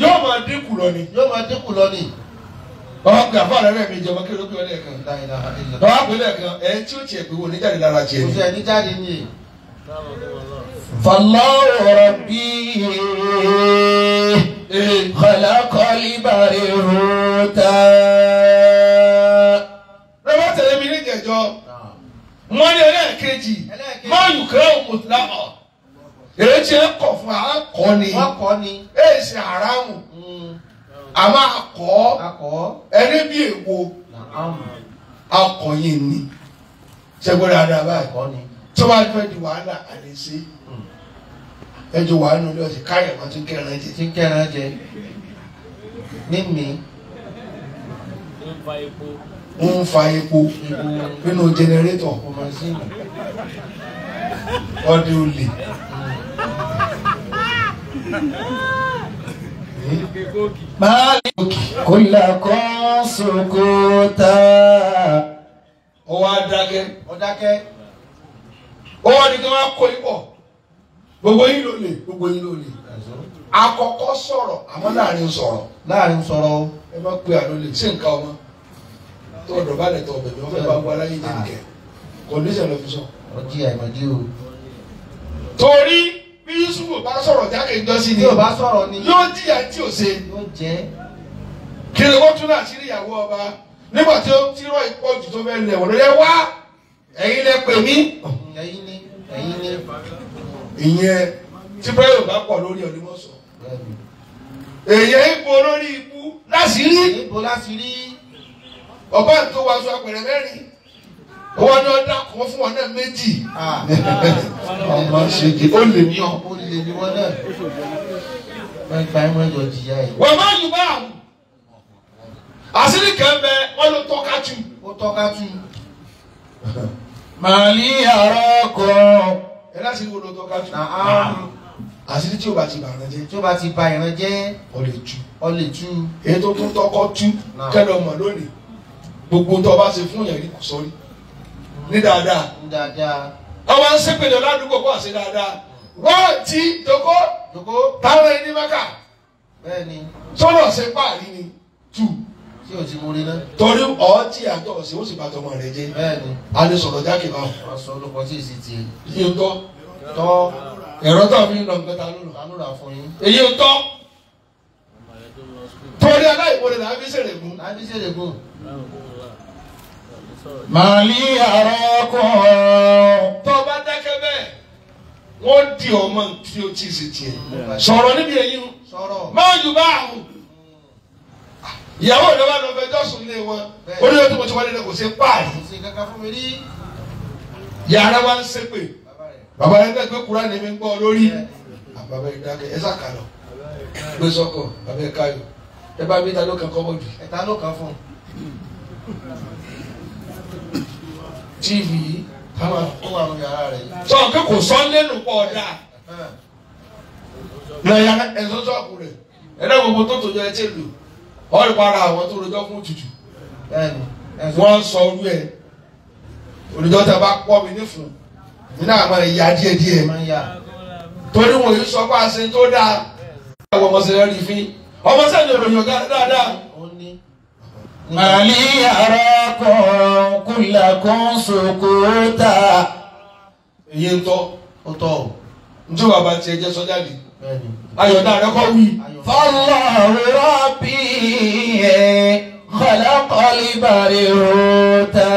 Yóò máa dínkù lọ ni. Yóò máa dínkù lọ ni. Ọba pè àfọ àrẹ rẹ mi jọba kí ló pè ọ lẹ́ẹ̀kan. Ọba pè lẹ́ẹ̀kan ẹ tí ó tiẹ̀ pé wò ní jáde lára tiẹ̀ ni. Kò sí ẹni jáde ni. Fallahu rabbi khalaqal barihuta. Rẹ́bà tẹ̀lé mi ní ìjẹ̀jọ́. Wọ́n ní ẹlẹ́ẹ̀kejì máa yù kẹ́ òmùtúlámọ̀. Èyí tí ẹ kọ̀ fún akọ ni. Wọ́n kọ́ ni. Èyí ṣe haramu. Àmọ́ akọ ẹni bí èwo akọ̀yìn ni. Ṣẹ́gbọ́n dáadáa báyìí. Tó bá fẹ́ di wàhálà àlè ṣe. Ẹjọ́ wàhálà ní ọ̀sẹ̀ káyọ̀ máa tún kẹran jẹ. Tún kẹran jẹ. Ní mi. Ń fa epo nínú jẹnẹrétọ̀ ọdẹ olè. Mali kullakum sukuta. Ó wá dákẹ́. Ó dákẹ́. Ó wá ní kí wọ́n kó ipò. Gbogbo yín ló lè. Gbogbo yín ló lè. Àkọ́kọ́ sọ̀rọ̀ àmọ́ láàrin sọ̀rọ̀. Láàrin sọ̀rọ̀. Ẹ má pe àlọ́ lè ṣé nǹkan ọmọ. Tó ọ̀dọ̀ bá lẹ̀ tọ̀ ọ̀bẹ̀ mi wọ́n fẹ́ bá gbọ́ aláyé jẹ́ nìkẹ́. Kọ̀ndíṣẹ̀ lọ fi sọ. Ọjí àìmọ̀dí o. Torí bí Yusufu bá sọ̀rọ̀ jákè jọ sí ni. Tí o bá sọ̀rọ̀ ni. Yóò jìyà tí o ṣe. Yóò jẹ́. Kí ni wọ́n tún náà sí ìyàwó ọba nígbà tí ó ti rọ ìpọ́jù tó fẹ́ lẹ̀ wọ́n lóye wá ẹ̀yin lẹ pè mí. Ẹ̀yin ni ẹ̀yin ni. Ìyẹn tí bẹ́ẹ̀ ò bá pọ̀ lórí ọ̀lẹ́mọ̀sọ̀. Èyàn ipò lórí ikú láṣìírí. Ipò láṣìírí. Ọba tó wàá sọ apẹ̀rẹ̀ mẹ́rin. Wọ́n ní ọ̀dà kan fún wọn náà méjì. Ọmọ ṣèjì ó lè ní ọ. Ó lè ní wọn náà. Wọ́n gba ẹ̀wọ̀n ẹ̀jọ̀ jìyà yìí. Wọ́n máa yù bá àwọn. Àṣírí kan bẹ wọ́n ló tọ́ka tù. Ó tọ́ka tù. Màlí àrọ́kọ̀. Ẹ láti wo ló tọ́ka tù. Àṣírí tí o bá ti bà ìran jẹ́. Tí o bá ti bà ìran jẹ́. O lè tú. O lè tú. Èyí tó tún tọ́kọ́ tú. Kẹ́lẹ́ ọmọ lónìí. Gbogbo tó o bá ṣe fún yẹn rí kò sọ́rí. Ní dáadáa. Ní dáadáa. Ọba ń ṣépèlè ládùúgbò kó àṣẹ dáadáa. Wọ́n ti dòkó. Dòkó. Táwọn ẹni mẹ́ka. Bẹ́ẹ̀ni. Sọ́dọ̀ ṣe páàrí ni tù. Tí o ti mú rí náà. Torí ọtí àtọ̀ ọ̀sẹ̀ ó sì bá tọmọ rẹ jẹ́. Bẹ́ẹ̀ni. A lè sọ̀rọ̀ jákè báwọn. Wọ́n sọ olùkọ́ tí ì sì ti. Iye ń tọ́. Tọ́. Ẹ̀rọ tó fi ń lọ nǹkan ta ló lọ. Ta ló rà fún yín. Èyí ń tọ́. Torí aláìwọlé là ń fi ṣèrègùn. Là ń fi ṣèrègùn. Màlí àrọ́kọ̀. Tó o bá dákẹ́ bẹ́ẹ̀, wọ́n di ọmọ tí o ti ṣe tiẹ̀. Sọ̀rọ̀ níbi èyí o. Sọ̀rọ̀. Máa yù bá àwọn. Ìyàwó rẹ̀ bá lọ fẹjọ́ sùn lé wọn. Ó ní ọdún mo ti wọlé lọ kò ṣe páàrí. Kò sí kankan fún mi rí. Yàrá wa ń ṣépè. Bàbá rẹ̀ gbẹ́ pé Kúránì mi ń gbọ́ lórí. Bàbá rẹ̀ dákẹ́ ẹ sàkàlọ̀. Gbé sọ́kọ̀ bàbá ẹ̀ káyọ̀. Ẹ bá mi ta ló kan kọ́mọ́dù. Ẹ ta ló kan fún un. TV ó wà nù yàrá rẹ̀. Sọ pé kò sọ lẹ́nu pọ̀ ọ̀dà. Lọ́yà ẹ̀sọ́ sọ́ọ̀kù rẹ̀ ẹ̀dá gbogbo tó tòjọ́ ẹ ti lò ọ̀rẹ́ para àwọn tó rojọ́ fún tutù. Wọ́n sọ orú ẹ̀ olùjọ́ tẹ bá pọ́ mi nífun mi náà máa ya díẹ̀ díẹ̀ torí wọn yìí sọ pé àṣẹ tó dáa àwọn ọmọ sẹ́yìn rí fín ọmọ sẹ́yìn ìròyìn ọ̀gá dáadáa. Màlí àrọ́kùn kúlẹ̀kùn sòkòtà. Èyí ń tọ́ ó tọ́ o. Njẹ́ bàbá tiẹ̀ jẹ́ sọ́jà lè. Ayọ̀dá rẹ kọ́ wí. Fallahu rabbi khalaqal baruta.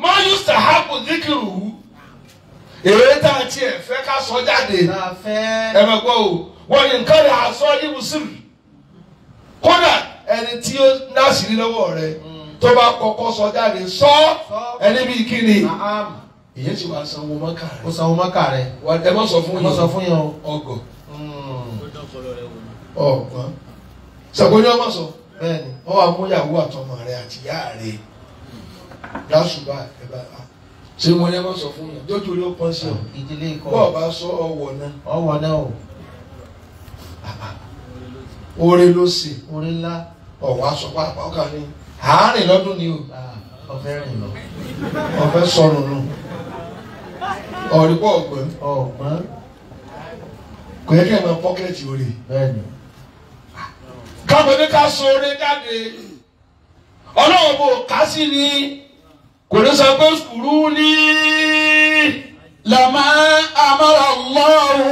Ma yustahabu dhikruhu. Èrè tá a tiẹ̀ fẹ́ ká sọ jáde. Ẹ máa gbọ́ o, wọ́n ní nǹkan rẹ̀ àṣọ ibùsùn. Kódà ẹni tí ó náṣìírí lọ́wọ́ rẹ̀ tó bá kọ́kọ́ sọ jáde sọ ẹni bíi kíni. Ìyẹn ti wá sanwó mọ́kà rẹ̀. Ó sanwó mọ́kà rẹ̀. Ẹ má sọ fún yẹn. Ẹ má sọ fún yẹn o. Ọgọ̀. Ọ̀gbọ́n. Sọ̀kò ní ọmọ sọ. Bẹ́ẹ̀ni. Wọ́n wá mú ìyàwó àtọmọ rẹ̀ àti ìyá rẹ̀. Lásùbà ẹ bá a. Ṣé mo ní ẹ má sọ fún yẹn? Jójú orí ó pọ́n sí ọ. Ìdílé ikọ̀. Bọ́ọ̀ bá sọ ọwọ́ náà. Ọwọ́ náà o. Oore ló ṣe. Oore ńlá. Ọ̀wọ́ aṣọ pàápàá ọkàn ni. Àárín lọ́dún ni o. Ọ̀fẹ́ rìn lọ. Ọ̀fẹ́ sọnù nù. Ọ̀rí pọ̀ ọ̀gbọ́n. Ọ̀gbọ́n. Kò yẹ kí ẹ máa pọ́kẹ́tì oore. Bẹ́ẹ̀ni. Káàbọ̀ ní ká sọ oore jáde. Ọlọ́run bò ká sí ni. Kò ní sọ pé sùúrù ní. Lama amara Allahu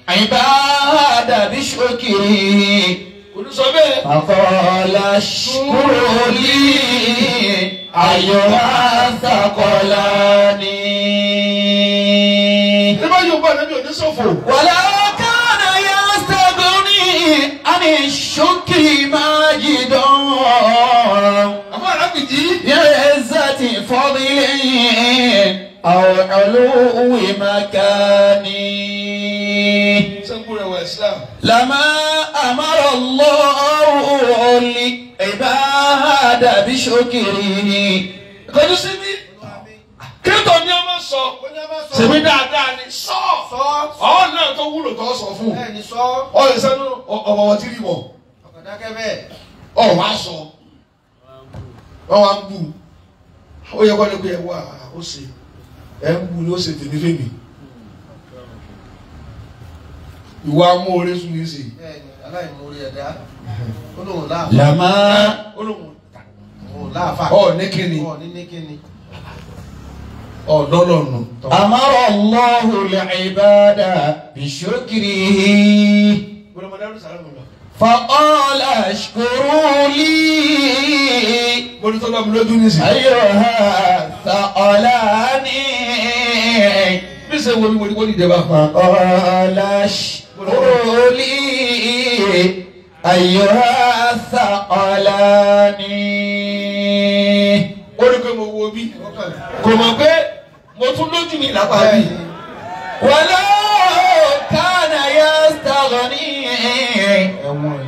al-ibada bishukrihi. Kò ní sọ bẹ́ẹ̀. Faqala shkuru li ayyuha thaqalani. Nígbà yóò bá ẹ̀nàbí òní sọ̀fò. Wala kana yastaghni ani shukri majidun. Àmọ́ àràbìjì. Bi'izzati fadlin aw uluwi makani. Sẹ́ńkú rẹ̀ wà Islam. Lama amara Allahu al-ibada bishukrihi. Kọjú sí mi. Kíntọ̀ ni ọmọ sọ. Sèmi dáadáa ni sọ. Ọ̀ náà tó wúlò tó sọ fún. Ọ̀ lè sẹ́nu ọ̀wọ̀ tí rí wọ̀. Ọ̀ wá sọ. Wọ́n wá ń bù. Ó yẹ kọ́ ni pé ẹ wá ó ṣe. Ẹ ń bù ni ó ṣe tèmi fèmí. Ìwà amóore sùn ní sè. Aláìmoore ẹ̀dá. Ó lóun láàfà. Lama. Ó lóun láàfà. Ọ̀ ní kíni. Ọ̀ ní kíni. Ọ̀dọ́lọ́nù. Amara Allahu al-ibada bishukrihi. Faqala ashkuru li. Mo ní tọ́lá mi lójú nísìnyí. Ayyuha thaqalani. Bí ṣe wo mi mo ní kó dìde bá. Faqala ashkuru li. Ayyuha thaqalani. Ó ní pé mo wo bí. Kò mọ̀ pé mo tún lójú mi lápá bí. Walau kana yastaghni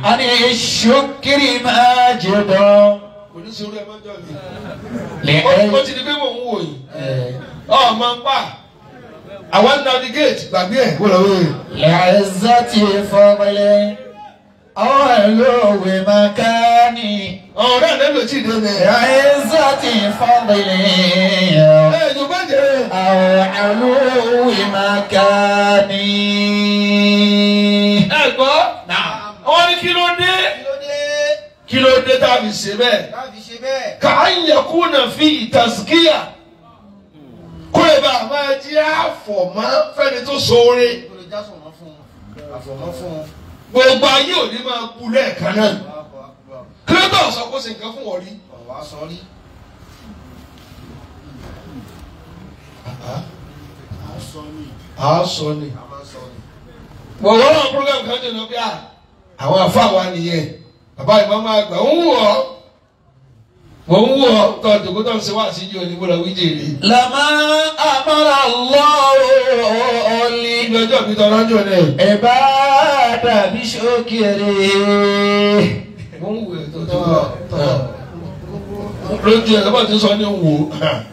ani shukri majidun. Kò ní sọ̀rọ̀ ẹ̀ mọ́jọ́ mi. Ó ti di pé mò ń wò yìí. Ọ̀ máa ń pa. Àwọn navigate gbàgbé ẹ̀ kó lọ wéyè. Li'izzati fadli aw uluwi makani. Ọ̀rẹ́ rẹ̀ ló ti dé mẹ́. Li'izzati fadli. Ẹ jù bá jẹ́. Aw uluwi makani. Ẹ gbọ́. Wọ́n ní kí ló dé? Kí ló dé tá a fi ṣe bẹ́ẹ̀? Ka an yakuna fi tazkiya. Kó lè bá a máa jẹ́ àfọ̀mọ́ fẹ́ni tó ṣoore. Gbogbo ayé ò ní máa kú lẹ́ẹ̀kan náà. Kí ló tó sọ kó ṣe nǹkan fún wọn rí? A sọ ni. Bọ̀wọ́ náà program kan jẹ́ lọ pé àwọn àfáà wa nìyẹn. Bàbá ìmọ̀ máa gbà ń wù ọ́. Mò ń wù ọ́ tó àdókò tó ń ṣe wá síjú onígbó lọ wíjì rí. Lama amara Allahu Ibi ọjọ́ mi tọ́ lọ́jọ́ náà. ibada bishukrihi. Mò ń wù ẹ́ tó tó lójú ẹ̀ lọ́bàá tí ń sọ ní wò.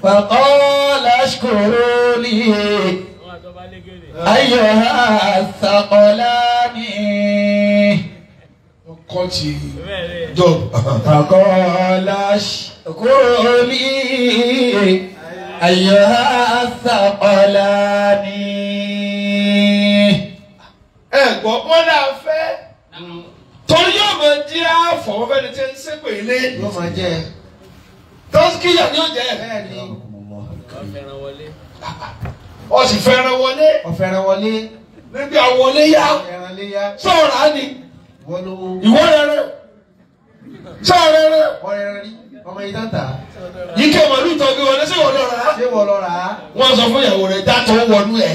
Faqala ashkuru li أيها الثقلان kọ́ ti job. فقال اشكر لي أيها الثقلان. Ẹ gbọ́ wọn náà fẹ́ torí yóò máa jẹ́ àfọwọ́fẹ́ni tí ń ṣépè ilé. Yóò máa jẹ́. Tọ́síkìyà ni ó jẹ́. Bẹ́ẹ̀ni. Ó sì fẹ́ràn wọlé. Ó fẹ́ràn wọlé. Níbi àwọlé yá. Sọ̀rọ̀ á ni. Ìwọ rẹ̀rẹ̀. Sọ̀rọ̀ rẹ̀rẹ̀. Ọmọ yìí dáta. Yìí kẹ́ màlúù tọ́jú wọlé ṣé wọ́n lọ rà á? Ṣé wọ́n lọ rà á? Wọ́n sọ fún ìyàwó rẹ̀ dátọ̀ wọnú ẹ̀.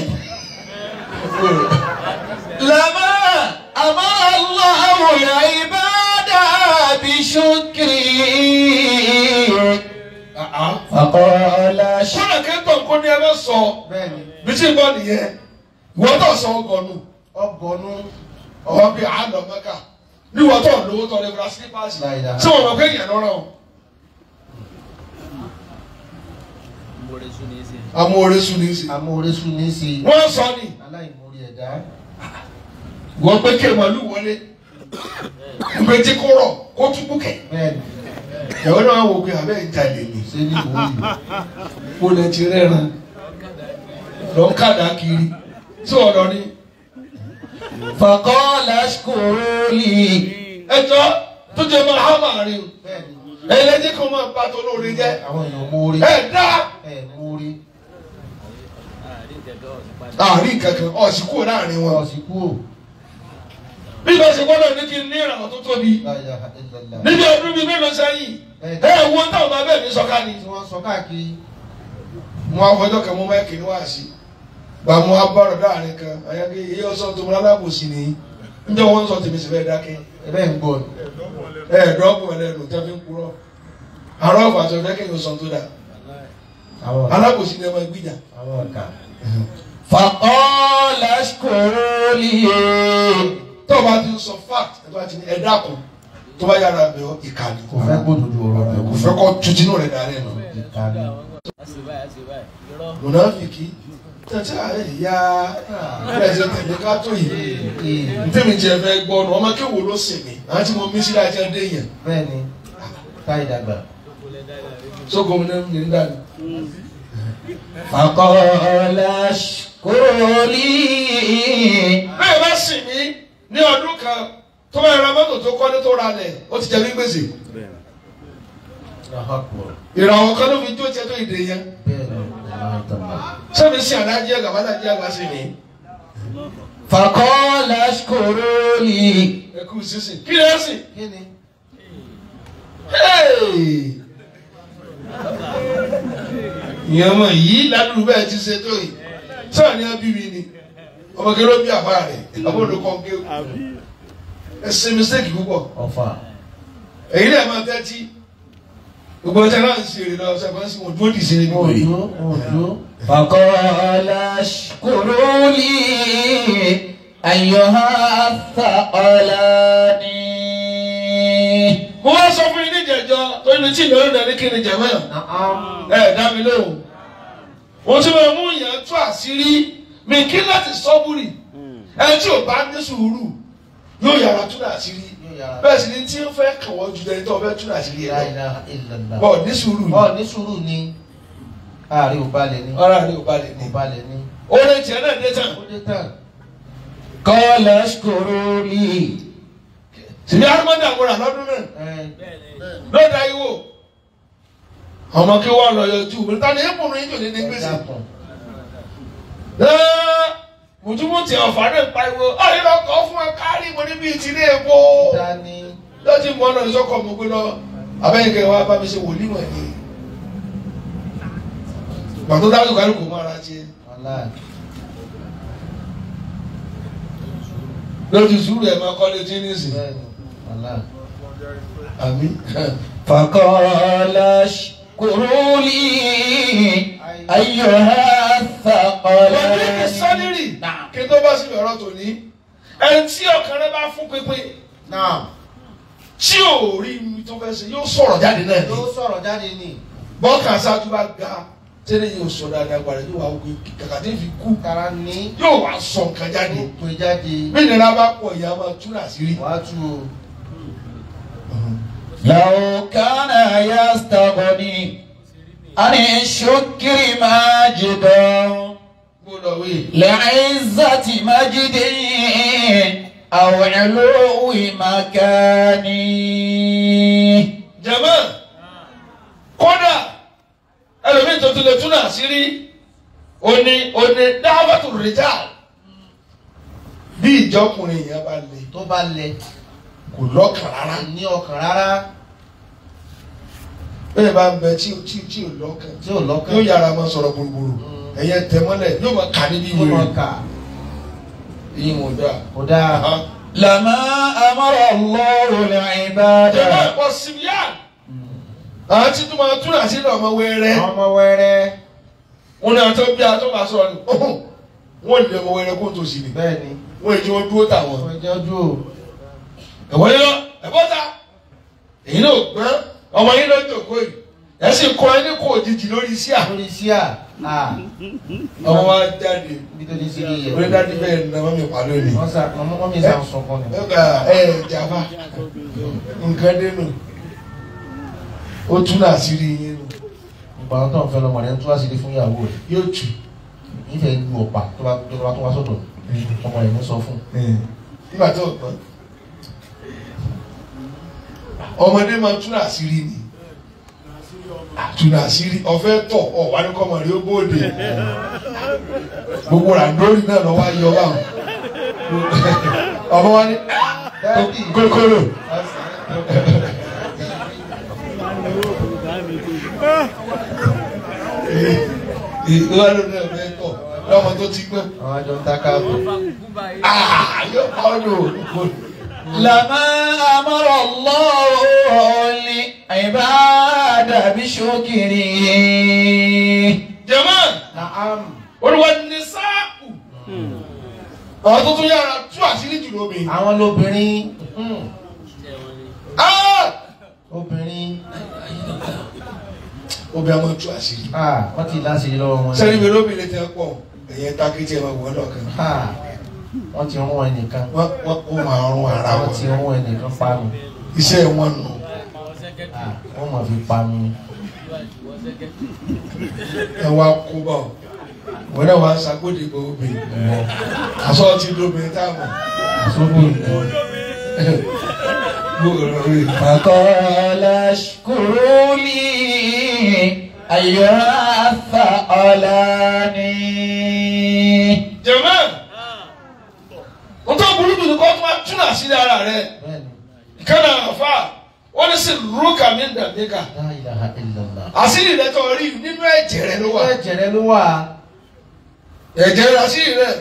لما أمر الله العباد بشكره فقال kọ́nà kẹ́tọ̀ kó ní ẹ bá sọ bí tí ń bọ̀ nìyẹn ìwọ́n tó sọ ọgọ́nù ọgọ́nù ọ̀hún bíi àlọ́ mẹ́ka ní ìwọ́n tó lówó tó lè ra sílípàsì tí wọ́n mọ̀ pé èèyàn lọ́rọ̀ o. Amóoresù ní í ṣe. Amóoresù ní í ṣe. Wọ́n sọ ni. Aláìmoore ẹ̀dá. Wọ́n pé kí màlúù wọlé. Ìgbé tí kò rọ̀ kó túbú kẹ̀. Ìyàwó náà wò pé abẹ́ ìjàlè ni. Ṣé ní ìwò yìí? Mo lè ti rẹ́ran. Lọ ń kàdá kiri. Sí ọ̀dọ̀ ni. Faqala ashkuru li. Ẹjọ́ tó jẹ́ máa hámà rí o. Ẹlẹ́jẹ̀ kan máa bá tó lóore jẹ́. Àwọn èèyàn mórí. Ẹ dá. Ẹ mórí. Àárín kankan ọ̀sìn kúrò láàrin wọn. Ọ̀sìn kúrò. Bí bá ṣe gbọ́dọ̀ ní kí n ní ìrànwọ́ tó tóbi. Níbi ọdún bíi mélòó sẹ́yìn. Ẹ wo táwọn bá bẹ́ẹ̀ mi sọ ká ni. Tí wọ́n sọ káàkiri. Mo afọjọ́ kan mo máa kiri wá sí. Gbà mo abọ́rọ̀ láàrin kan. Àyànké iye ọ̀sán tó mo lálábòsí ni. Njẹ́ wọ́n ń sọ tèmi sì fẹ́ dákẹ́. Ẹ bẹ́ẹ̀ ń gbọ́. Ẹ dọ́gbọ̀n ẹlẹ́nu tẹ́ fi ń purọ́. Àrọ́ ọ̀fà tó fẹ́ kéèyàn sọ tó dáa. Alábòsí ni ẹ máa gbìjà. Faqala ashkuru li. Tó o bá ti ń sọ fact ẹ bá ti ní ẹ dákun tó bá yára bẹ̀ ọ́ ìkànnì. Kò fẹ́ gbódòdó ọ̀rọ̀ rẹ̀. Kò fẹ́ kọ́ tuntun rẹ̀ dárẹ́ nù. Ìkànnì. Mùnàfíkì tẹ̀tẹ̀ ààrẹ ìyá ẹ̀ ṣe tẹ̀lé ká tó yìí. Ntẹ́mi jẹ́ fẹ́ gbọ́ ọ̀nà ọmọ kéwò ló sìn mí. Àwọn tí mo mí sí láti ẹ̀ dé yẹn. Bẹ́ẹ̀ni, táyì dàgbà. Sóko mi ní ń dàgbà. Faqala ashkuru li. Bẹ́ẹ̀ bá sìn mí ní ọdún kan tó bá ra mọ́tò tó kọ́lé tó ra lẹ̀ ó ti jẹ mí gbèsè. Ìràwọ̀ kan ló fi jó tiẹ̀ tó ìdè yẹn. Sẹ́mi sí àdájẹ́ àgbà bá dájẹ́ àgbà sí mi. Faqala ashkuru li. Ẹ kú sísìn. Kí ni ẹ sìn? Kí ni? Ìyẹn mọ̀ yìí ládùúgbò bẹ́ẹ̀ ti ṣe tó yìí. Sọ́ọ̀ ni wọ́n bí mi ni. Ọmọ kí ló bí àbá rẹ̀? Àbó ló kọ́ gé. Ẹ ṣe mistake púpọ̀. Ọ̀fà. Èyí náà máa tẹ́tí. Gbogbo ọjà náà ń ṣe èrè lọ ṣàkóso sí wọn dúró dì sí ní wèrè. Faqala ashkuru li ayyuha thaqalani. Mo wá sọ fún yín ní ìjẹ̀jọ́ tó ní tí ìlọrin náà ní kí ni jẹ̀mọ́. Ẹ dá mi lóhùn. Wọ́n tún máa mú ìyẹn tú àṣírí mi kí láti sọ́búrì. Ẹ tí ò bá ní sùúrù yóò yára tú àṣírí. Bẹ́ẹ̀ sì ni tí ń fẹ́ kàn wọ́n ju ẹni tó fẹ́ tú àṣírí ẹ lọ. Bọ̀ ní sùúrù ni. Bọ̀ ní sùúrù ni. Ààrẹ ò balẹ̀ ni. Ara rẹ̀ ò balẹ̀ ni. Ò balẹ̀ ni. Oore tiẹ̀ náà dé tán. Ó dé tán. Qala ashkuru li. Sìbí Arúmọ́dé àwòrán lọ́dún náà. Lọ́dà ìwò. Ọmọ kí wọ́n lọ yọjú. Ta ni èèpù ní ìjòlè ní gbèsè? Mùtúmùtì ọ̀fà náà pariwo. Ọ̀rẹ́ lọ kọ́ fún ẹ kárí mo níbi ìtìlẹ̀ èkó. Lọ́tí mọ́ ọ̀nà ìsọ́kọ̀ mo gbé lọ. Abẹ́yẹ̀kẹ́ wa bá mi ṣe wòlíì wọ̀nyí. Gbàtó dájú kálukú mọ́ ara tiẹ̀. Lójú sùúrù ẹ̀ máa kọ́lé tí ní sìn. Àmín. Faqala ashkuru li ayyuha thaqalani. Wọ́n ní kí sọ́nírì kí tó bá síbi ọ̀rọ̀ tòní. Ẹni tí ọkàn rẹ bá fún pínpín. Tí ò rí mi tó fẹ́ ṣe yóò sọ̀rọ̀ jáde náà ni. Yóò sọ̀rọ̀ jáde ni. Bọ́kàn ṣáájú bá ga Tẹ́lẹ̀ yóò sọ dáadáa gbàdá yóò wá wí kàkà tí fi kú. Kara ní. Yóò wá sọ nǹkan jáde. Pè jáde. Bí ìnira bá pọ̀ ìyá máa tú làṣírí. Wàá tú o. لو كان يستغني عن الشكر ماجد لعزة مجد أو علو مكان. Jàmáà kódà ẹlòmíì tó tilẹ̀ tún àṣírí òní òní dáwọ́tò rìjà bí ìjọkùnrin yẹn bá le tó bá le kò lọ́kàn rárá ní ọkàn rárá bẹ́ẹ̀ bá ń bẹ tí tí ò lọ́kàn tí ò lọ́kàn yóò yára máa sọ̀rọ̀ gbòrògbòrò ẹ̀yẹ tẹ̀mọ́lẹ̀ yóò máa kà níbi ìwé rẹ̀ èyí wọn ò dáa. Kò dáa. لما أمر الله العباد. Jàmáà pọ̀ síbíà àwọn tí tó máa tún àṣírí ọmọ wẹrẹ. Ọmọ wẹrẹ. Wọn ní àtọ́ bí àtọ́ bá sọ̀rọ̀ ni wọ́n lè ọmọ wẹrẹ kó tó sì ni. Bẹ́ẹ̀ni. Wọ́n èjì wọn dúró tàwọn. Wọ́n jẹ́ dúró. Ẹ̀wọ́n yín lọ ẹ̀bọ́ ta èyí náà gbọ́n ọmọ yín ló ń jòkó yìí ẹ̀ sì kọ́ ẹni kò òjijì lórí síà. Lórí síà. Ọmọ wa jáde Ibi tó ní sí yẹ. orí dájú bẹ́ẹ̀ ní ọmọ mi pa lónìí. Wọ́n sà wọ́n mi sà ń sunkún ni. Ẹ jàfa nǹkan dénú ó tún àṣírí yín nù. Ìgbà tó ń fẹ́ lọ́mọ rẹ̀ ń tú àṣírí fún ìyàwó rẹ̀. Yóò tù. Ìfẹ́ lu ọ̀pá tó bá tó wá sọ̀dọ̀ ọmọ rẹ̀ ń sọ fún. Nígbà tó gbọ́n ọmọdé máa tún àṣírí ni tún àṣírí ọ̀fẹ́ tọ̀ ọ̀ wá ní kọ́mọ rí ó bóde gbogbo ràndórí náà lọ́wọ́ ayọ̀ báwọn ọmọ wa ní kókóró. Ìwà ló ní ọ̀fẹ́ tọ̀ lọ́mọ tó ti gbọ́n. Àwọn àjọ ń ta káàbọ̀. Yóò pa ọ́ lò. لما أمر الله العباد بشكره. Jàmáà. Naam. Olúwa ní sáàkù. Àwọn tó tún yára tú àṣírí jù lómi. Àwọn lóbìnrin. Obìnrin. Obìnrin àwọn tú àṣírí. Wọ́n ti láṣìírí lọ́wọ́ wọn. Sẹ́ni mi lóbìnrin tẹ́ pọ̀ ẹ̀yẹ tákìtì ẹ̀ máa wọ̀ ọ́ lọ́kàn. Wọ́n ti rún ẹnìkan. Wọ́n ó máa rún ara wọn. Wọ́n ti rún ẹnìkan panu. Iṣẹ́ wọn nù. Wọ́n máa fi panu. Ẹ wá kó bá ọ. Wọ́n náà wá ṣàgbọ́dì bọ̀ obìnrin. Aṣọ ti lóbìnrin táwọn. Àsọ́bù ìbọn. فقال اشكروا لي أيها الثقلان. Jàmáà. N tó burú jù ní kó tó máa tún àṣírí ara rẹ̀. Ìkànnì àfà wọ́n ní sí rúkà mi ń dàbí ká. La ilaha illallah. Àṣírí rẹ̀ tó rí nínú ẹ̀jẹ̀ rẹ̀ ló wà. Nínú ẹ̀jẹ̀ rẹ̀ ló wà. Ẹ̀jẹ̀ rẹ̀ àṣírí rẹ̀.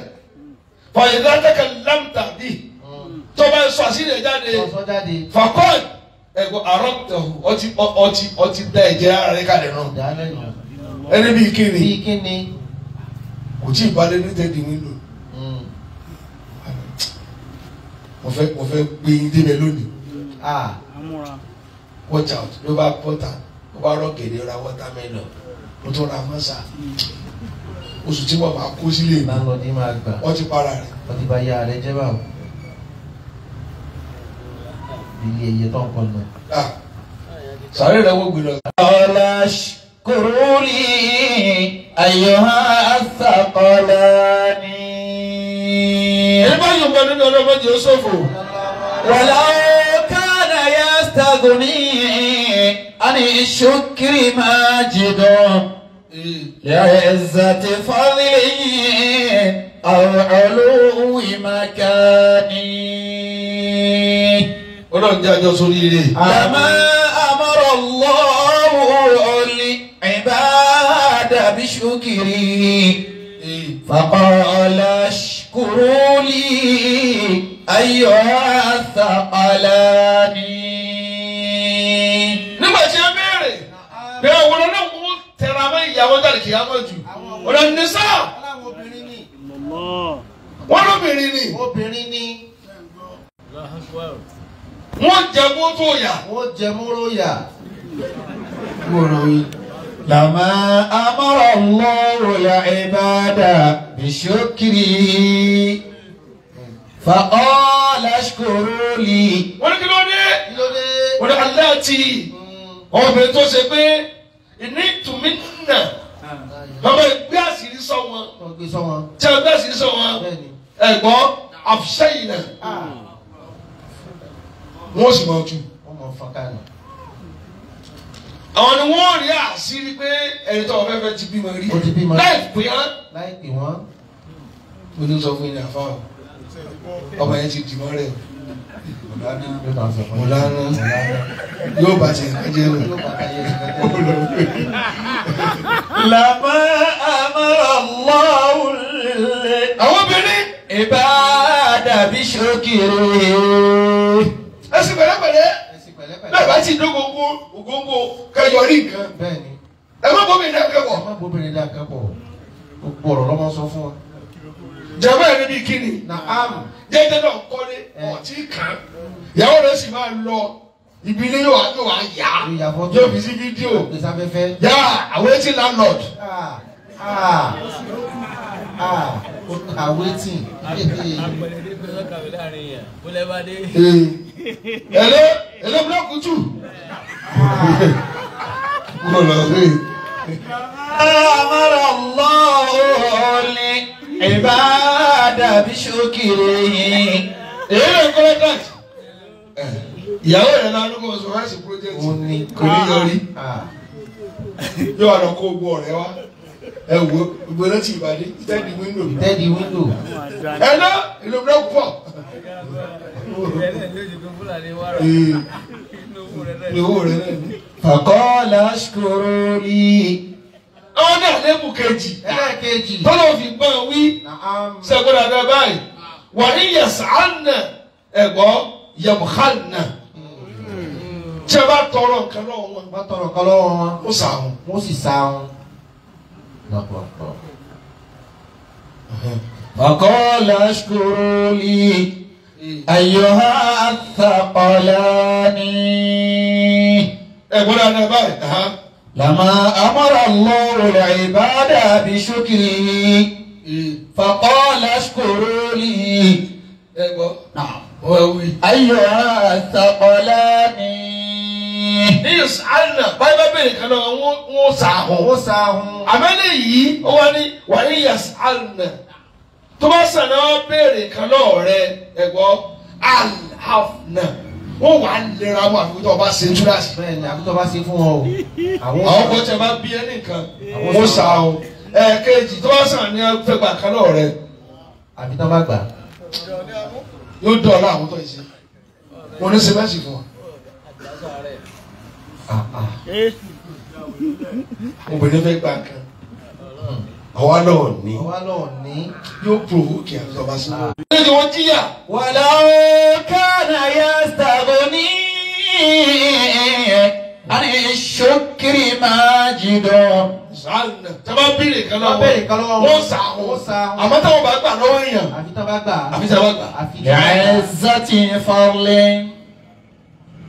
Fàyẹ̀dá tẹ́kẹ̀ lámtà bí. Tó bá sọ àṣírí rẹ̀ jáde. Sọ jáde. Fàkọ́ọ̀d ẹ̀gbọ́n àrọ́tẹ̀hù ọtí dá ẹ̀jẹ̀ ara rẹ̀ kalẹ̀ náà. Ẹni bíi kíni. Bíi kíni. Kò tí ì balẹ̀ ní tẹ́ẹ̀dì wíńdò. Mo fẹ́ gbé yín débẹ̀ lónìí. Watch out ló bá pọ́tà ló bá rọ́ gèdè ra watermelon ó tún ra mọ́sà oṣù tí wọ́n máa kó sílé mi Láńlọ́ọ̀dì máa gbà. Wọ́n ti para rẹ̀. Wọ́n ti bá yá rẹ̀ jẹ́ báwo. Ilé ẹyẹ tó ń kọ́ nù. Sàárè rẹ̀ wọ́n gbé lọ. قال اشكروا لي أيها الثقلان. Ẹni bá yóò bá nínú ọlọ́mọdé ó ṣòfò. ولو كان يستغني عن الشكر ماجد لعزة فضله أو علو مكانه. Ọlọ́run jẹ́ àjọ sórí ire. لما أمر الله العباد بشكره فقال اشكروا لي أيها الثقلان. Nígbà tí a béèrè bí àwọn ọlọ́run tẹra mọ́ ìyàwó jáde kìí àmọ́ jù ọ̀rọ̀ ní sáà wọ́n lóbìnrin ni Obìnrin ni. Wọ́n jẹ mọ́tò yà. Wọ́n jẹ mọ́rọ́ yà. Gbọ́dọ̀ wí. لما أمر الله العباد بشكره فقال اشكروا لي. Wọ́n ní kí ló dé? Wọ́n ní aláàtì obìnrin tó ṣe pé ìní ìtùmí nà bàbá ìgbé àṣírí sọ wọn tí a gbé àṣírí sọ wọn ẹ̀gbọ́n àfṣẹ́yìn náà wọ́n sì máa tú. Àwọn ni wọ́n rí àṣírí pé ẹni tó wọ́n fẹ́fẹ́ ti bímọ rí láì pè wọ́n. Mo ní sọ fún yín àfa o, ọmọ yẹn ti dìmọ́ rẹ̀ Mọ̀lánà yóò bá ti nǹkan jẹ́ rẹ̀. Lama amara Allahu àwọn obìnrin ibada bishukrihi. Ẹ sì pẹ̀lẹ́pẹ̀lẹ́ bẹ́ẹ̀ bá ti dó gbogbo ògóńgó kẹyọrí nǹkan. Ẹ má bóbi dá nǹkan pọ̀. Ẹ má bóbi dá nǹkan pọ̀. Gbogbo ọ̀rọ̀ lọ́mọ sọ fún wa. Jàmbá ẹ̀ níbi kíni. Jẹ́jẹ́ náà kọ́lé ọ̀tí kan. Ìyàwó rẹ̀ sì máa lọ ibi ilé yóò wá yá. Yóò fi sí fídíò. Yá àwọn etí landlord. Awaiting. Hello, hello, block two. Amara Allahu al-ibada bishukrihi. Èyí ló ń kọ́ lọ́kàtì. Ìyàwó rẹ̀ náà ló kọ́ sọ fún ẹ̀sìn project. Kò ní yọrí. Yóò wá lọ kó gbọ́ ọ̀rẹ́ wa. Ẹ wo gbogbo ẹlẹ́tì ti ìbàdí tẹ́ẹ̀dì wíńdò. Tẹ́ẹ̀dì wíńdò. Ẹ ná ìlú búlọ́ọ̀kù pọ̀. Ìlú rẹ̀ náà ní. Faqala ashkuru li. Àwọn ní àlébù kejì. Ẹlẹ́ẹ̀kejì. Tọ́lọ̀ fi gbọ́n wí. Sẹ́gun dàda báyìí. Wà ní yas'alna ẹ̀gbọ́ yamkhalna. Tí a bá tọrọ nǹkan lọ́wọ́ wọn. Bá tọrọ nǹkan lọ́wọ́ wọn. Ó sàrùn. Wọ́n sì sàrùn. فقال اشكروا لي أيها الثقلان. لما أمر الله العباد بشكره فقال اشكروا لي أيها الثقلان. Ìsàlẹ̀ báyìí bá bèrè kan náà wọ́n sàhùn. Wọ́n sàhùn. Àmẹ́lẹ̀ yìí ó wá ní wà ní yas'alna. Tó bá sàn náà wọ́n bèrè kan náà rẹ ẹ̀gbọ́ alhafna. Wọ́n wà á lera wọn àfi tó o bá ṣe túláàsì. Bẹ́ẹ̀ni àfi tó o bá ṣe fún wọn o. Àwọn kò tẹ̀ bá bí ẹnì kan wọ́n sàhùn. Ẹ̀ẹ̀kejì tó bá sàn ní fẹ́ gbà kan náà rẹ. Àfi tó bá gbà. Yóò dọ̀ọ́lá àwọn tó ń ṣe. Wọ́n ní ṣe mẹ́sì fún wọn. Obìnrin fẹ́ gba nǹkan àwa náà ní yóò provoke àti ọba sí. Ṣé ti wọ́n jíyà? Walau kana yastaghni ani shukri majidun. Sàánà tí a bá béèrè kan lọ́wọ́ wọ́n sàáhùn àmọ́ táwọn bá gbà lọ́wọ́ èèyàn àfi tí wọ́n bá gbà. Àfi tí wọ́n bá gbà. Li'izzati fadlin.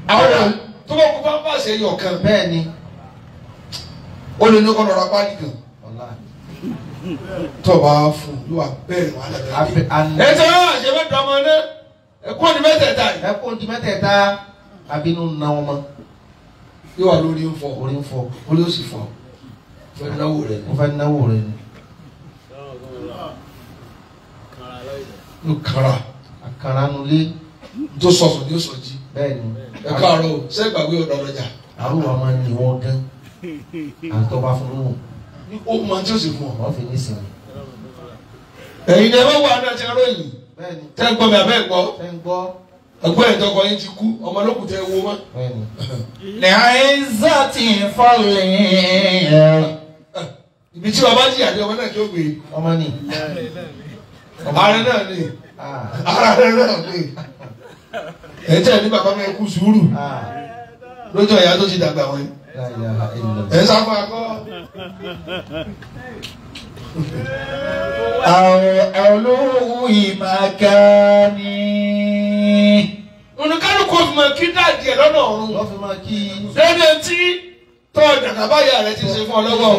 Àwọn tó bá kó pampasì ẹyọ kan. Bẹ́ẹ̀ni. Ó lè ní kọ́ lọ́ra pálí kan. Tó o bá fún un yóò wá bẹ̀rẹ̀ wàhálà bẹ́ẹ̀. Ẹ tẹ́ ọ́ àṣẹ bẹ́ẹ̀ dọ́mọ náà ẹ kó ní mẹ́tẹ̀ẹ̀ta yìí. Ẹ kó ní mẹ́tẹ̀ẹ̀ta abínú na wọn mọ́. Yóò wá lórí ń fọ. Orí ń fọ. Orí ó sì fọ. Ó fẹ́ náwó rẹ̀ ni. Ó fẹ́ náwó rẹ̀ ni. Yóò kara. Àkàrà nulẹ̀. Tó sọ̀sọ̀ ni ó sọ̀ jí. Bẹ́ẹ̀ni. Ẹ káàárọ̀ o, ṣé ìgbàgbé ọ̀dọ̀ ọlọ́jà? Àrùwà máa ń ní wọ́n gán. Àtọ́ bá fún lóhùn. Ó mọ tí ó sì fún ọ. Wọ́n fi ní sinmi. Ẹ̀yin ni ẹ bá wà ní ọtí aróyìn. Bẹ́ẹ̀ni. Tẹ́ ń gbọ́ mi àbẹ́ gbọ́. Tẹ́ ń gbọ́. Ẹ̀gbọ́n ìtọ́kọ yín ti kú, ọmọ lókùn tẹ́ wo mọ́. Bẹ́ẹ̀ni. Li'izzati fadlin. Ibi tí bàbá jìyà dé ọmọ náà kí ó gbé. Ọmọ ni. Ààrẹ náà ni. Ààrẹ náà ni. Ẹ tẹ́ ní bàbá mi kú sùúrù. Lójú ọ̀yà tó ti dàgbà wọn. Ẹ sáfà kọ́. Àwòlúwì màkàní. Olùkálùkù fi máa kí dáàdì ẹ̀ lọ́nà ọ̀run. Wọ́n fi máa kí. Lẹ́nu tí Tọ́ dàgbà báyà rẹ ti ṣe fún ọ lọ́wọ́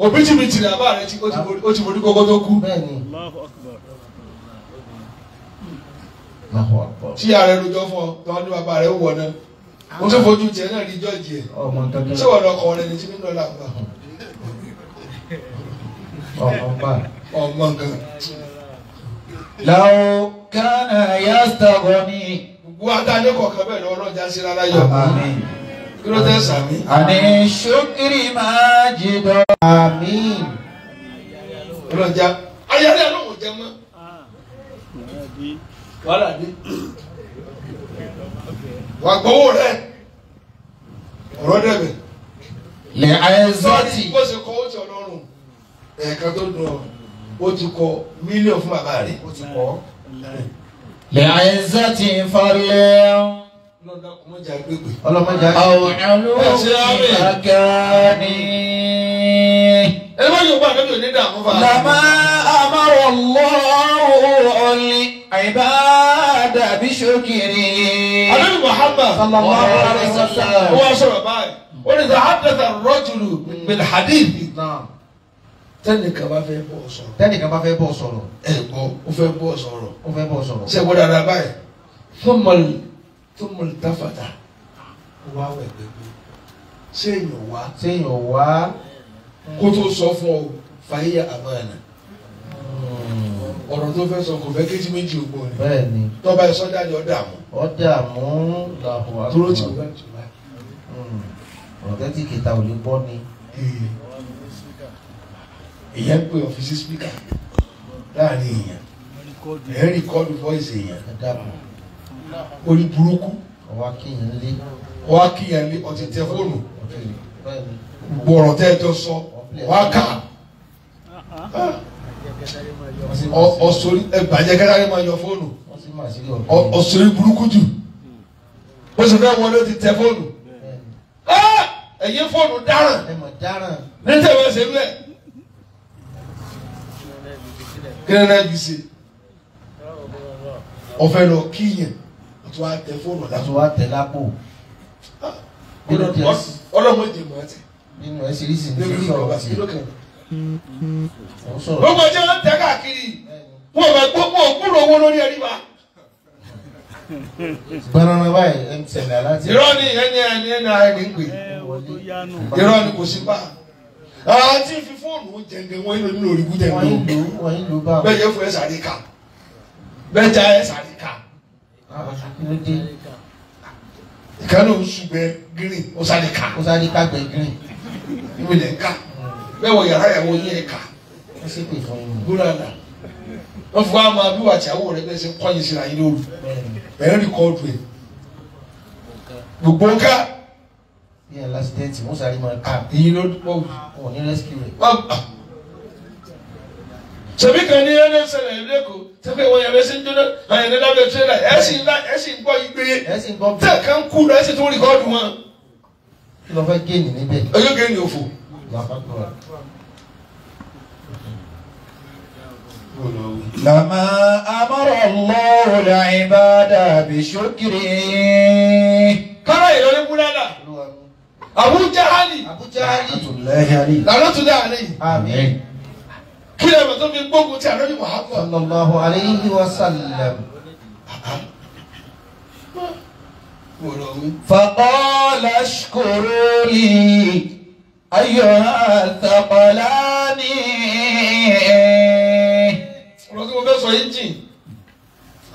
òbítíbitì bàbá rẹ ó ti borí kókó tó kú. Tí ààrẹ rojọ́ fún ọ tọ́ ní bàbá rẹ wọ̀ náà mo tún fojú tiẹ̀ náà rí jọ́ọ̀jì ẹ̀ ṣé wọ́n lọ kọ́ rẹ ní tí mi lọ́la gbà. Ọmọ nǹkan. Law kana yastaghni. Gbogbo ata ní kọ̀ọ̀kan bẹ́ẹ̀ lọ́wọ́ lọ́jà sí rárá yọ. Kí ló tẹ́ sàmí? Àní ṣókìrì máa jìdọ̀. Àmín. Ọlọ́jà ayára ló ń jẹ mọ́. Wàhálà dé. Wà gbowó rẹ̀. Ọ̀rọ̀ dẹ̀bẹ̀. Lè àìsọ́tì. Bó ṣe kọ́ ó ti ọlọ́run. Ẹ̀ẹ̀kan tó dùn ọ́, ó ti kọ mílíọ̀nù fún bàbá rẹ̀. Ó ti kọ́. Lè àìsọ́tì falẹ̀. Ọlọ́mọdé àwọn olùkàkàní. Ẹ má yóò bá àbẹ́bí òní dààmú fa. Làmá àmàrò lọ́wọ́ ìbáàdà bí ṣókìrì. Ànábì Muhammad sallallahu alaihi wasallam. Ó wá sọ̀rọ̀ báyìí. Ó ní sàhádàtà rọ́jùlù bil hadith. Tẹ́nìkan bá fẹ́ bọ́ sọ̀rọ̀. Tẹ́nìkan bá fẹ́ bọ́ sọ̀rọ̀. Ẹ gbọ́, ó fẹ́ bọ́ sọ̀rọ̀. Ó fẹ́ bọ́ sọ̀rọ̀. Ṣé gbọ́dọ̀ dáadáa báyìí? Thumma iltafata. Ó wá wẹ̀ gbẹgbẹ́. Ṣé èèyàn wá? Ṣé èèyàn wá? Kó tó sọ fún ọ, fàyè àmàna. Ọ̀rọ̀ tó fẹ́ sọ kò fẹ́ kéjì méjì ògbọ́n ni. Bẹ́ẹ̀ni. Tọ́ba ẹ̀ sọ́jà ni ó dààmú. Ó dààmú làwọn. Dúró tì wá tì wá. Ọ̀rọ̀ tẹ́tí kìtà ò lè gbọ́ ni. Èèyàn ń pè ọ́fíìsì spíkà láàrin èèyàn. Ẹ̀ ń rìkọ́dù voice èèyàn. Orí burúkú. Ọwọ́ akíyàn lé. Ọwọ́ akíyàn lé ọtí tẹ fóònù. Gbọ̀rọ̀ tẹ́ ẹ jọ sọ wá kà. Ọ̀sọ̀rí ẹgbàjẹ́ kẹ́kẹ́ máa yọ fóònù. Ọ̀sọ̀rí burúkú jù. Ó sì fẹ́ wọlé ó ti tẹ fóònù. Ẹ̀yin fóònù dáràn. Ní tẹ̀wé ṣe bẹ́ẹ̀. Kí ni náà fi ṣe? Ọ̀fẹ́ lọ kíyàn. Tó wá tẹ fóònù lápò. Tó wá tẹ lápò. Ọlọ́mọ ìdè mọ́ ẹ. Nínú ẹ ṣiríṣi ní sọ̀rọ̀ sí. Gbogbo ọjọ́ ń tẹ káàkiri. Wọ́n bá gbọ́ mọ́ òkúrò owó lórí ẹni wa. Gbọ́nrán báyìí MTN aláti. Irọ́ ni ẹni ẹni ẹni ẹni ń pè. Irọ́ ni kò sí bá. Àti fi fóònù jẹ̀ǹdẹ̀ wọ́n ń lò nínú òrìkú jẹ̀ǹdẹ̀. Wọ́n ń lò bá. Bẹ́ẹ̀ yẹ fún ẹ sàrí ká. Bẹ́ẹ̀ já ẹ sàrí ká. Ìkànnì oṣù gbẹ green ó sáré ká. Ó sáré ká gbẹ green. Ìwé lẹ̀ ń ká. Bẹ́ẹ̀ wọ yàrá ìyàwó yín ẹ̀ ká. Wọ́n sì pè fún yín. Gbóná nà. Wọ́n fi wá máa bí wàá tíyàwó rẹ̀ bẹ́ẹ̀ ṣe ń kọ́yìn síra yín lóru. Ẹ̀ ń rìkọ́dù ẹ̀. Gbogbo ń ká. Bí ẹ̀ lásìdẹ́ǹtì, wọ́n sáré máa ká. Ìyín ló pọ̀ jù. Wọ́n ní rescue rẹ̀. Ṣèbí kan ní ẹni ṣẹlẹ̀ lẹ́kọ̀ọ́ tẹ́fẹ́ wọn yẹn ṣe ń jóná àyàn ní lábẹ́ tírélà ẹ̀ sì ń gbọ́ igbe tẹ́ kan kú lọ ẹ̀ sì tún rìkọ́dù wọn. Kí ló fẹ́ géènì níbẹ̀? Oyún géènì òfò. Lama amara Allahu al-ibada bi shukri. Kára ìrọ̀lẹ́ búrẹ́dà. Abu Jahali. Abu Jahali. Lànàtúndà àlẹ́ yìí. Àmín. Kí lè mọ̀ tó fi gbógun ti Ànábì Muhammad. Sallallahu alayhi wa sallam. Faqala ashkuru li ayyuha thaqalani. Ọ̀rọ̀ tí mo fẹ́ sọ yìí jìn.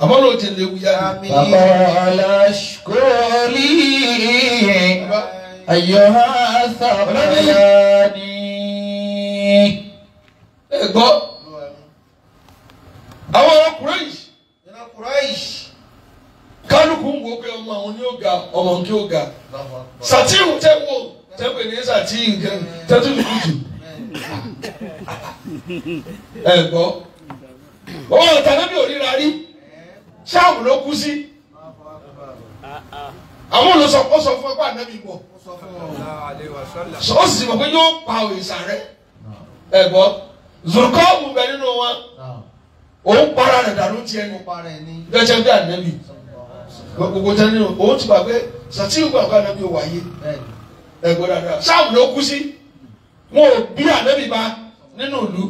Àmọ́ ló ti léwu yá mi. Faqala ashkuru li ayyuha thaqalani. Ẹ gbọ́, àwọn ọ̀rọ̀ Quraysh kálukú ń wo pé ọmọ àwọn ní ó ga ọmọ kí ó ga. Sàtíhù tẹ́ wo tẹ́ pè ní sàtíhù tẹ́tù kùtù. Ẹ gbọ́, ọmọ tàbí òríra rí ṣáàmù ló kú sí. Àwọn olùsọ ó sọ fún ẹgbẹ́ ànábì bọ̀. Ó sì mọ̀ pé yóò pa òrìṣà rẹ̀. Ẹ gbọ́. Zurukọ́ọ̀mù bẹ nínú wọn òun para rẹ̀ dànù tiẹ̀ ní gẹ́gẹ́ bí ànábì gbogbo tẹ́ nínú òun ti gbàgbé sàtìrì gbàgbé ànábì ò wáyé Ẹ̀gbọ́n dáadáa sáàmù ló kú sí wọn ò bí ànábì bá nínú ìlú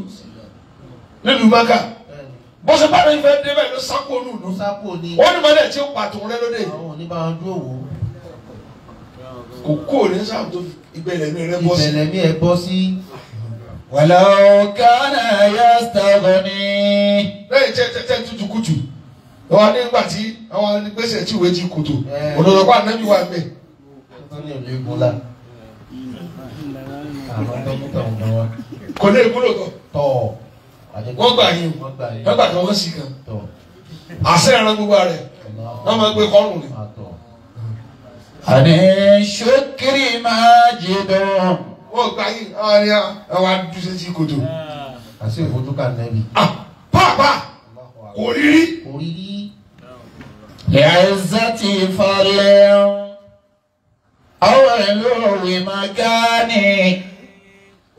nílùú Mákà bó ṣe bá lóyún fẹ́ débẹ̀ ló sápò ní ìlú wọ́n ní mọ́lẹ̀ tí ó pàtó rẹ lóde. Kò kú òní sáàmù tó ìgbẹ́lẹ̀ mi rẹ bọ́ sí. Ìgbẹ́lẹ̀ mi ẹ bọ́ sí. Walau kana yastaghni. Lẹ́yìn tẹ́ tutù kùtù wọ́n nígbà tí àwọn gbèsè tí ìwé ti kùtù òdòdó pa ànábì wà mẹ́. Kò lè kúrò tọ̀. Wọ́n gbà yín wọ́n gbà kí wọ́n sì kan àṣẹ ìran gbogbo rẹ̀ wọ́n máa gbé kọ́rùn ni. Àní ṣókiri máa jìdùn. Wọ́n gbà yín àwọn ni àwọn adúṣe sí kòtò. Àṣé ìfojúkà nẹ́bí. Pàápàá kò rí rí. Kò rí rí. Li'izzati fadlin aw 'uluwi makani.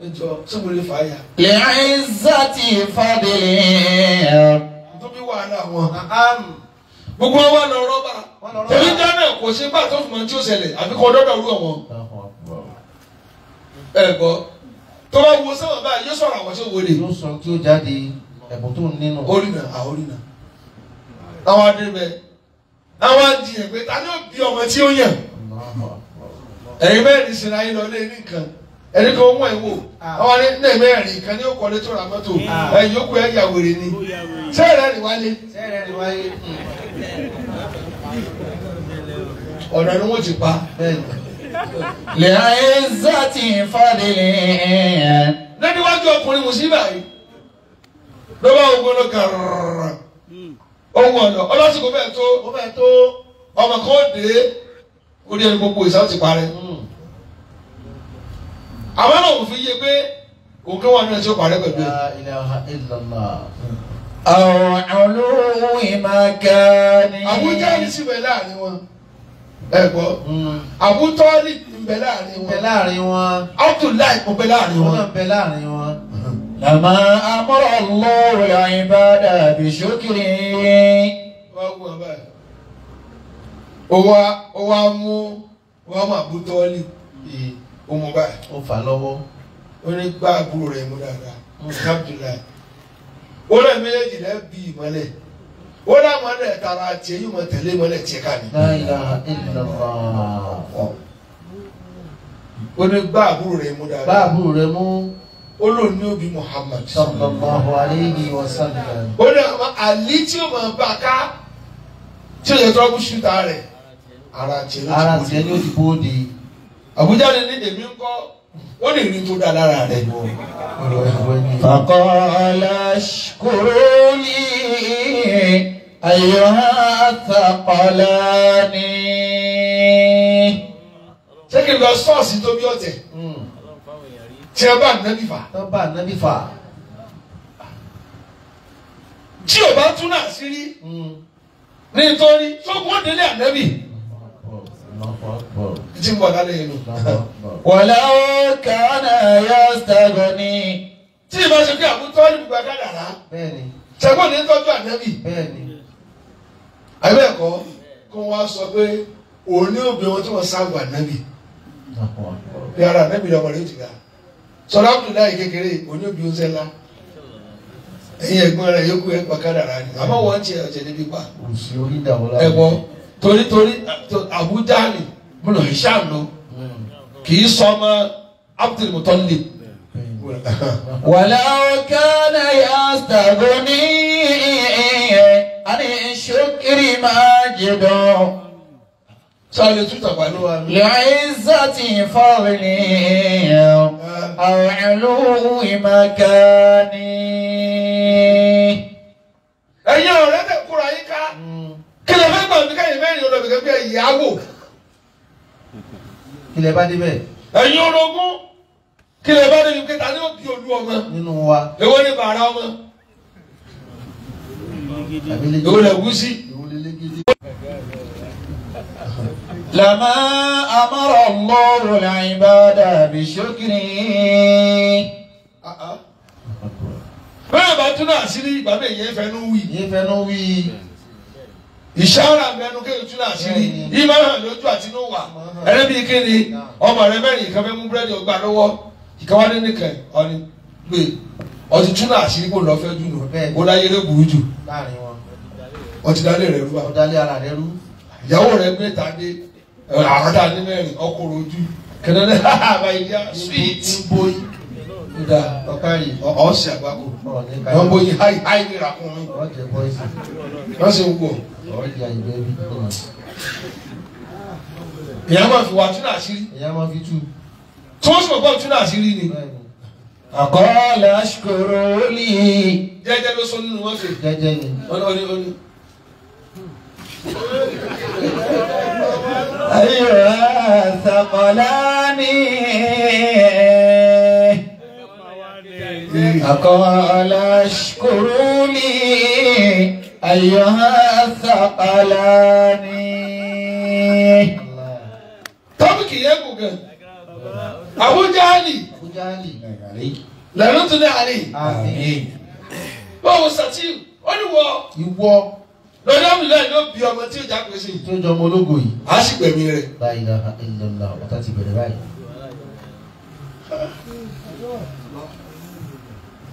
Ẹ jọ ṣé mo lè fà á yà. Li'izzati fadlin. Tó bí wàhálà wọn. Gbogbo wọn wà lọ rọ́bà. Torí jẹ́ náà kò sí gbà tó fún mi tí ó ṣẹlẹ̀ àfi kọ́ dọ́dọ̀ rú àwọn. Ẹ gbọ́ tó bá wo sẹ́wọ̀n báyìí yóò sọ̀rọ̀ àwọn tí ó wọlé. Yóò sọ tí ó jáde ẹ̀bùn tó nínú. Orínà àorínà. Àwọn adébẹ̀ àwọn adìyẹ pé ta ni ó bí ọmọ tí ó yàn. Ẹ̀yin mẹ́rin sinra yín lọ lé ní nǹkan. Ẹni kan wọ́n ẹ̀ wò. Àwọn ní mẹ́rin kan ní ó kọ́lé tó ra mọ́tò. Ẹ̀yin yòókù ẹ̀ yà wèrè ni. Sẹ́ẹ̀rẹ́ ni wálé. Sẹ́ẹ̀rẹ́ ni wálé. Ọ̀nà ni wọ́n ti pa. Li'izzati fadlin. Lẹ́niwájú ọkùnrin mùsíbà yìí ló bá ogun lọ gàràrà ohun ọ̀nà ọlọ́sìnkò bẹ́ẹ̀ tó ọmọ kan ó dé orí ẹni gbogbo ìsáwọ́ ti parẹ́. Àwọn náà ò fi yé pé òun kí wọ́n ní ẹni tí ó parẹ́ pẹ̀lú ẹ̀. La ilaha illallah. Aw 'uluwi makani. Abu Jahli sì bẹ láàrin wọn. Ẹ gbọ́ Abu Talib ń bẹ láàrin wọn. Ń bẹ láàrin wọn. Abdullahi ń bẹ láàrin wọn. Ń bẹ láàrin wọn. Lama amara Allahu al-ibada bi shukri. Ó wá mú wọ́n mú Abu Talib ó mú báyìí. Ó fà lọ́wọ́. Ó ní gbá àbúrò rẹ̀ mú dáadáa. Abdullahi. Ó lẹ́ méjèèjì lẹ́ bí ìmọ́lẹ̀. Ó láwọn ẹ̀ tara tiẹ̀ yóò mọ tẹ̀lé ìmọ́lẹ̀ tiẹ̀ ká ní. La ilaha illallah. Ó ní gbá àbúrò rẹ̀ mú dáadáa. Gbá àbúrò rẹ̀ mú. Ó lò ní òbí Muhammad. Sallallahu alayhi wa sallam. Ó ní àwọn àlí tí ó máa bá ká tí ó yẹ tó ọkùn ṣúta rẹ̀. Ara tiẹ̀ ló ti bóde. Àbújá ni ní èmi ń kọ́ ó lè rí tó dá lára rẹ̀. Faqala ashkuru li ayyuha thaqalani. Ṣé kí n lọ ṣọ́ọ̀ṣì tó bí ọ̀tẹ̀? Tí ẹ bá nàbí fà. Tó bá nàbí fà. Tí o bá tún náà sí rí nítorí sókun ó délé ànábì. Tí ń bọ̀ lálẹ́ yìí nù. Walau kana yastaghni. Tí ìbá ṣe pé Abu Talib gba kádàrá. Ṣẹ́gbọ́n ní tọ́jú ànábì. Àbẹ́ẹ̀kọ́ kó wọ́n sọ pé òun ní òbí wọn tí wọ́n sáàbù ànábì. Bí ara ànábì lọ́mọ rẹ̀ ó ti ga. Sọlá Abdullahi kékeré òní òbí oúnjẹ ńlá. Ẹ̀yin ẹ̀gbọ́n rẹ̀ yókù ẹ̀ gba kádàrá ni. Àmọ́ wọ́n ti ọ̀jẹ̀ níbi pa. Ẹ̀gbọ́n torí Abu Jahli múlò Hisham lọ kì í sọ ọmọ Abdul Muttalib. Walau kana yastaghni ani shukri majidun. Sáré tútà pàlú wa. Li'izzati fadli aw 'uluwi makani. Ẹ̀yin ọ̀rẹ́ tẹ̀ kúra yín ká. Kí lè fẹ́ gbà mí káyìn mẹ́rin olóbì kan bí ìyàwó. Kí lè bá débẹ̀. Ẹ̀yin orogún kí lè bá débi pé ta ni ó bí olú ọmọ. Nínú wa. Èwo ni bàrà ọmọ. Èwo lè wú sí. Lama amara Allahu al-ibada bi shukri. Bẹ́ẹ̀ bá tún náà sí ní ìgbà mi ìyẹn fẹnu wí. Ìyẹn fẹnu wí. Ìṣàrà mẹ́nu kéwì tún náà sí rí. Ìmọ̀ hàn lójú àti inú wà. Ẹni bíi kéde ọmọ rẹ mẹ́rin ìkan fẹ́ mú búrẹ́dì ọgbà lọ́wọ́. Ìkàwádé nìkan ọ̀ni gbé. Ọtí tún náà sí kó lọ fẹ́ jù nù. Ó láyé ló burú jù. Ọtí dálé rẹ̀ rú wa. Ìyàwó rẹ̀ mẹ́ta dé. Àwọn tá a ní mẹ́rin ọkùnrin ojú. Kẹ̀lẹ́ my dear sweet. Kódà ọ̀sẹ̀ àgbákò. Wọ́n bóyin háì háì ní ìràkúnmí. Wọ́n sì ń wọ̀. Ìyá máa fi wà tún àṣírí. Tí wọ́n sì mọ̀ pé tún àṣírí ni. Àkọọ́lẹ̀ aṣkòrò lì. Jẹ́jẹ́ ló sọ nínú mọ́tò. Jẹ́jẹ́ ni. Ó ní ó ní. أيها الثقلان أقال اشكروا لي أيها الثقلان. Tọ́pìkì yẹn kò gan. Abu Jahali. Lẹ́nu tún ní àlè. Báwo sàtì ó ní wọ. Ìwọ. Lọ́jọ́ mi lẹ́yìn ló bí ọmọ tí ó já pèsè. Tó jọ ọmọ ológo yìí. A sì gbẹ̀mí rẹ̀. La ilaha illallah ọ̀tá ti bẹ̀rẹ̀ báyìí.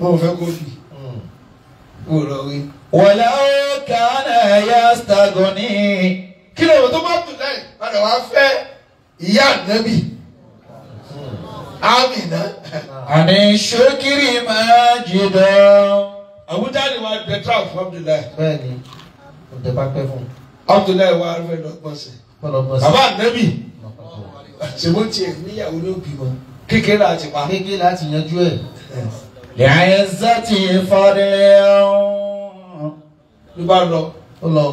Wọ́n ò fẹ́ kó bì. Wọ́n lọ rí. Walau kana yastaghni. Kí lóòrùn tó bá dùn láì padà wá fẹ́ ìyá ànábì. Àmìnà. Àní ṣókìrì máa jìdọ̀. Abu Jahali wa dẹ tíra fún Abdullahi. Bẹ́ẹ̀ni. Abdullahi wa fẹ́ lọ́gbọ́n sí. Bàbá ànábì ṣèwọ́ tiẹ̀ níyàwó ló bímọ kékeré láti pa. Kékeré láti yanjú ẹ̀. Li'izzati fadlin. Ló bá lọ. Ó lọ.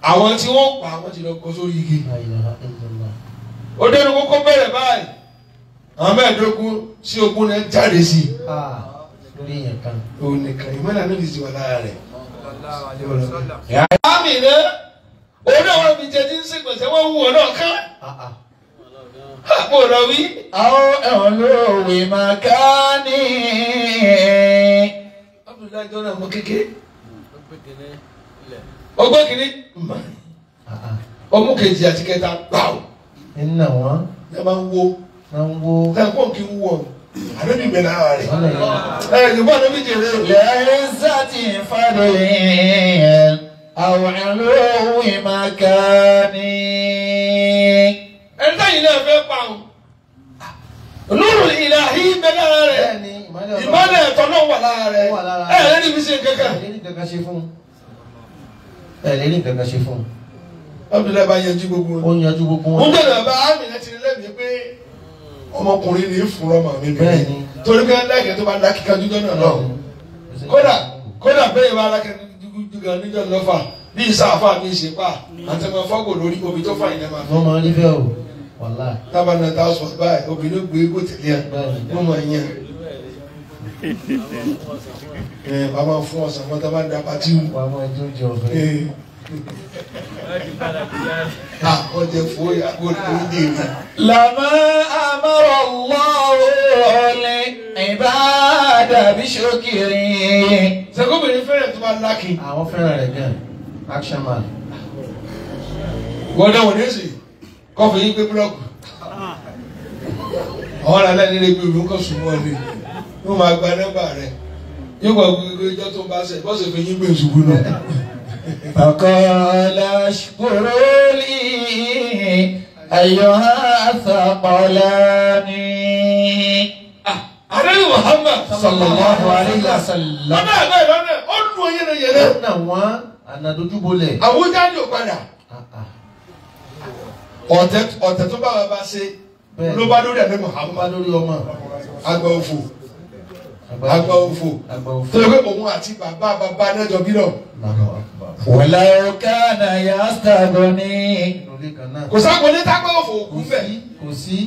Àwọn tí wọ́n pa àwọn ti lọ kọ sórí igi. Ó dénú kókó bẹ̀rẹ̀ báyìí. Àwọn 25 sí 20 náà jáde sí i. Lórí èèyàn kan. Òun nìkan ìmọ̀lá náà ti wà lára rẹ̀. Àmì rẹ̀ orí àwọn ibi jẹ́ tí ń ṣègbọ̀nsẹ̀ wọ́n wù ọ́ náà kán. Àpò lọ wí. Àwọn ẹ̀wọ̀n ló wì máa ká ní. Abdullahi jọ́nà mọ kékeré. Ọgbọ́n kìíní. Ọmú kejì àti kẹta gbàù. Nínú àwọn. Ní a máa ń wo. Máa ń wo. Ẹ kó kí ń wọ̀. Àdébí bẹ̀ lára rẹ̀. Ẹ Yorùbá àdébí jèrè. Li'izzati fadlin. Àwọn olówó makani. Ẹni táyì náà fẹ́ pa o. Nuru ìlàhí bẹ lára rẹ̀. Ìmọ̀lẹ̀ ẹ̀tọ́ náà wà lára rẹ̀. Ẹ lè rí fi ṣe kankan. Ẹ lè rí kankan ṣe fún. Ẹ lè rí kankan ṣe fún. Abdullahi bá yanjú gbogbo wọn. Ó yanjú gbogbo wọn. Ó dẹ̀rẹ̀ bá Amina ti lẹ́mìí pé ọmọkùnrin ní fún ọmọ mi bẹ́ẹ̀. Torí pé láìkẹ́ tó bá lákìkanjú jọ́nà náà. Kódà kódà bẹ́ẹ̀ bá lákìkanjú gan níjọ́ lọ́fà bí ìsáfà mi ṣe pa àti ọmọ fọ́gò lórí omi tó fà yín lẹ́mà. Wọ́n máa ń rí fẹ́ o, wàláì. Tábà náà tá a sọ báyìí, obìnrin gbé kó tẹ̀lé ẹ̀, wọ́n máa yẹn. Ẹ bàbá fún ọ̀sán mọ́tà bá ń da pàtí wù. Wàá máa jẹ oúnjẹ ọ̀fẹ́. Ọjẹ fún ìyàgò oúnjẹ mi. Lama amara Allahu al-ibada bi-shukri. Ṣèkóbìnrin fẹ́rẹ̀ tó bá lákì. Àwọn fẹ́ràn rẹ̀ gan. Action man. Wọ́n dáwọ̀ ní èsì, kọfí yín gbé búlọ́ọ̀kù. Àwọn ará lẹ́ni lè gbé ìlú kan sùn wọ́n ni. Yóò máa gba nọ́mbà rẹ̀. Yóò gba gbogbo ìjọ tó ń bá ṣe, bọ́sẹ̀ fi yín gbé ìṣubú náà. Faqala ashkuru li ayyuha thaqalani. Ànábì Muhammad sallallahu alayhi wa sallam. Lọ́nà àgbà ìlọ́nà, ó lu oyè náà yẹlẹ. Lọ́nà wọn ànàdójúbolẹ̀. Àwùjá ni ò padà. Ọ̀tẹ̀ tó bá wa bá ṣe ló bá lórí Ànábì Muhammad. Lórí ọmọ. Àgbà òfò. Àgbà òfò. Tó yẹ pé òun àti bàbá bàbá náà jọ bí náà. Walau kana yastaghni. Kò sáàgbó ní tágbà òfò òkú mẹ́. Kò sí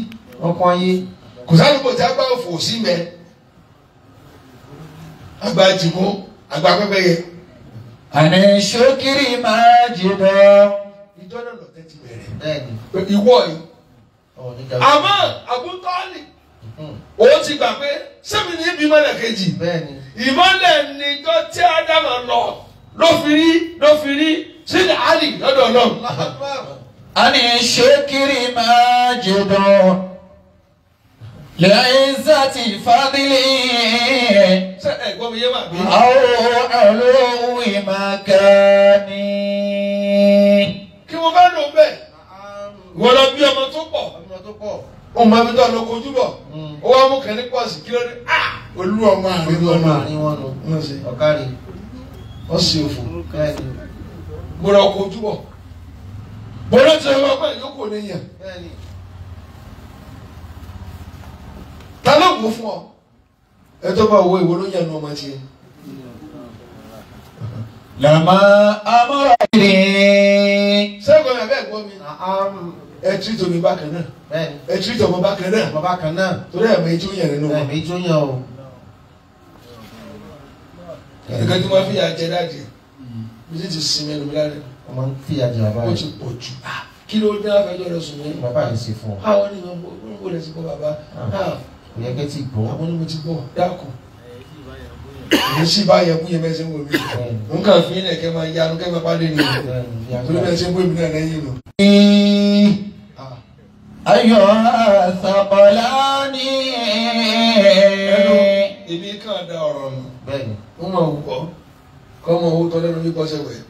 ọkọ ayé. Kò sáàgbó tí àgbà òfò sí mẹ́. Àgbà jìmọ́, àgbà pẹ́pẹ́yẹ. Àní ṣókìrì máa jìbọ̀. Ìjọ náà lọ̀tẹ̀ ti bẹ̀rẹ̀. Ìwọ yìí. Àmọ́ Abu Talib, ó ti gbà pé sẹ́mi ní ibi ìmọ̀lẹ̀ kejì. Ìmọ̀lẹ̀ níjọ́ tí Ádámù lọ. ló fi rí sílẹ̀ àlì lọ́dọ̀ Ọlọ́run. Ani shukri majidu li'izzati fadli. Ṣé ẹ gbọ́ mi yé màá bí? Aw uluwi makani. Kí mo bá lò bẹ́ẹ̀, wọ́n lọ bí ọmọ tó pọ̀. Òun máa fi tọ́ lọ kojú bọ̀. Ó wá mú kẹ́ni pọ̀ sí kí ló dé? Olú ọmọ àárín wọn nù. Ọ̀kárí. Wọ́n sì òfò. Mo lọ kojú bọ̀. Bọ́lá ti sọ pé yòókù ò ní yàn. Ta ló wò fún ọ? Ẹ tó bá wo ìwọ ló yàn ní ọmọ tiẹ̀. Lama amọ̀rọ̀ kiri. Sẹ́gun ẹ̀ bẹ́ẹ̀ gbọ́ mi. Ẹ tí tòmí bákan náà. Ẹ tí tòmọ bákan náà. Bàbá kan náà. Torí ẹ̀mí tí ó yàn nínú wọn. Ẹ̀mí tí ó yàn o. Ẹ̀ka tí wọ́n fi yà jẹ dáàdì. Mi ti sinmi ẹnu mi lára. Wọ́n máa ń fi àjẹ bàbá Ó rẹ̀. ti pọ̀ jù. Kí ló dé àfẹjọ́ rẹ̀ sùn mí? Bàbá rẹ̀ ṣe fún ọ. Àwọn ni mo lè ti gbọ́ bàbá. Kò yẹ kẹ́ tí gbọ́. Àwọn ni mo ti gbọ́. Dákun. Èmi sì bá yẹ kú yẹ bẹ́ẹ̀ ṣe ń wò mí. N kàn fi ilẹ̀ kẹ́ máa yanu kẹ́ máa pàdé ni. Torí bẹ́ẹ̀ ṣe ń wò mí náà lẹ́yìn nù. Ayyuha thaqalani. Ẹnu èmi kàn da ọ̀rọ̀ nù. Bẹ́ẹ̀ni. Ó máa wù ọ́ kọ́ ọmọ owó tọ́ lẹ́nu bí kọ́sẹ̀ wẹ̀.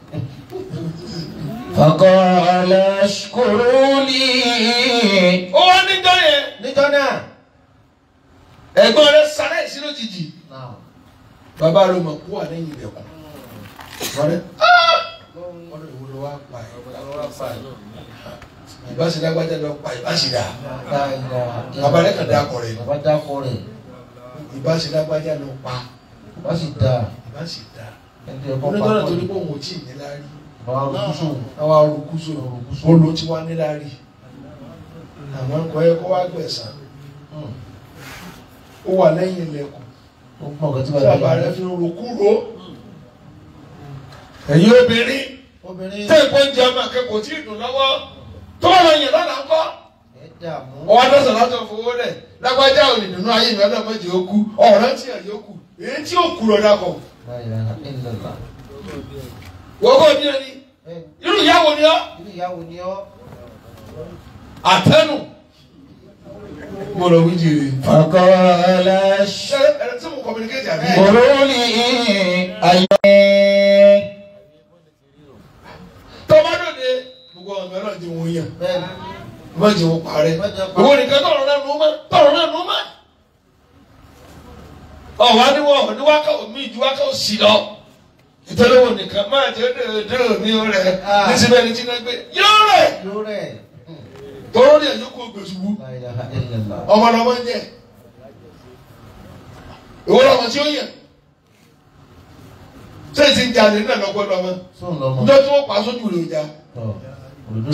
Faqala ashkuruni. Ó wá níjọ́ yẹn. Níjọ́ náà. Ẹ̀gbọ́n rẹ̀ sáré sí lójijì. Bàbá rẹ̀ mọ̀ kú wà lẹ́yìn ilẹ̀kùn. Ọ̀rẹ́ ọ̀rẹ́ ìwọ ló wá pa ẹ̀. Ìbáṣe lágbájá lọ pa ìbáṣe dà. Bàbá rẹ̀ kàn dákọ̀ rẹ̀. Bàbá dákọ̀ rẹ̀. Ìbáṣe lágbájá lọ pa. Ìbáṣe dà. Ìbáṣe dà. Onídọ́nà torí pé òun ò tí ì níláárí. Bàbá arúgbó. Àwọn arúgbó ó ló ti wá níláárí. Àwọn nǹkan ẹ kó wá gbẹ̀san. Ó wà lẹ́yìn ilẹ̀kùn. Bàbá rẹ̀ fi ń ro kúrò. Ẹ̀yin obìnrin tẹ́ ìpọ́n oúnjẹ ọmọ akẹ́kọ̀ọ́ tí ì dùn lọ́wọ́ tó bá lọ yàn lọ́la ńkọ́. Ọwọ́ dọ́sàn látọ̀ fowó rẹ̀ lágbájá ò lè dùnú ayé mi ọlọ́mọdé ó kú ọ̀rọ̀ tí ẹ̀ yóò kú èyí tí ó kú lọ́dà kọ̀. Wọ́n kọ́ ní ẹni irú ìyàwó ni ọ́ àtẹnu mo lọ wí jèrè. Faqala Ṣé ẹni tí mo communicate àbí? ashkuruni. Ayé. Tọ́ba dòde gbogbo ọmọ náà ti wọ́n yàn. Má jẹ́ wọ́n parẹ́. Ìwọ nìkan tọ̀rọ̀ náà nù mọ́ tọ̀rọ̀ náà nù mọ́. Ọ̀wá ni wọ́n ní wákà omi ju wákà òsì lọ. Ìtọ́lẹ́wọ̀ nìkan máa jẹ́ dòdò mi rẹ̀ níṣẹ́ bẹ́ẹ̀ ni tí náà gbé yóò rẹ̀. Tọ́rọ́ ní ẹ̀yọ́ kó gbèsùwú. Ọmọ lọmọ ń jẹ. Ìwọ lọmọ tí ó yàn. Ṣé ti ń jalè nínú ẹ̀lọ́gbọ́n lọmọ? Ǹjọ́ tí wọ́n pa sójú rẹ̀ ò já.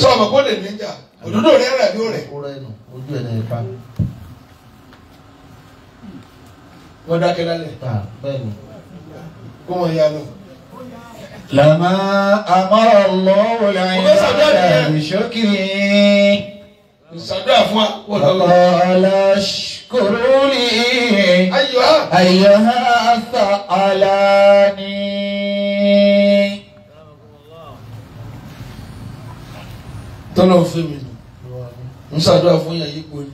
Sọ ọmọ kó lè ní jà. Òdòdó rẹ̀ rẹ̀ bí ó rẹ̀. Wọ́n dákẹ́ lálẹ́. Kó wọ́n ya lọ. Lama amara Allahu al-ibada bi shukri. Ìsàdúrà fún wa. Faqala ashkuruni. Ayyuha thaqalani. Tọ́lọ̀ fún mi nù. Ń ṣàdúrà fún yàn yípo ni.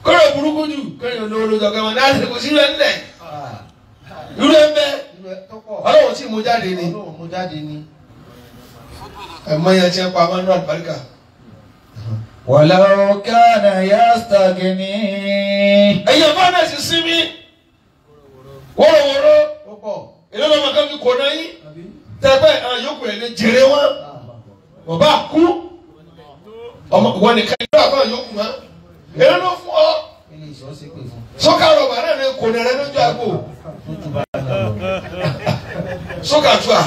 Kọ́rọ̀ burúkú jù kẹ́yìn olówó lójú ọ̀gá wọn láti kò sí irú ẹ̀ ńlẹ̀. Irú ẹ̀ ń bẹ. Ọlọ́run tí mo jáde ni. Ẹ̀mọ́ yẹn ti ń pa Amánú àlùbáríkà. Walau kana yastaghni. Ẹ̀yin ọ̀fọ́ náà sì sinmi. Wọ́rọ̀wọ́rọ́. Èló lọ́mọ kan fi kò náà yín. Tẹ́gbẹ́ àwọn yòókù ẹ̀ lè jèrè wọn. Bàbá kú. Ọmọ wọn nìkan ìlú àbá yòókù mọ́. Èló ló fún ọ. Sọ́kà rọ̀bà náà ni kò nẹ̀rẹ́ lójú àgbo. Sọ́kà tu à.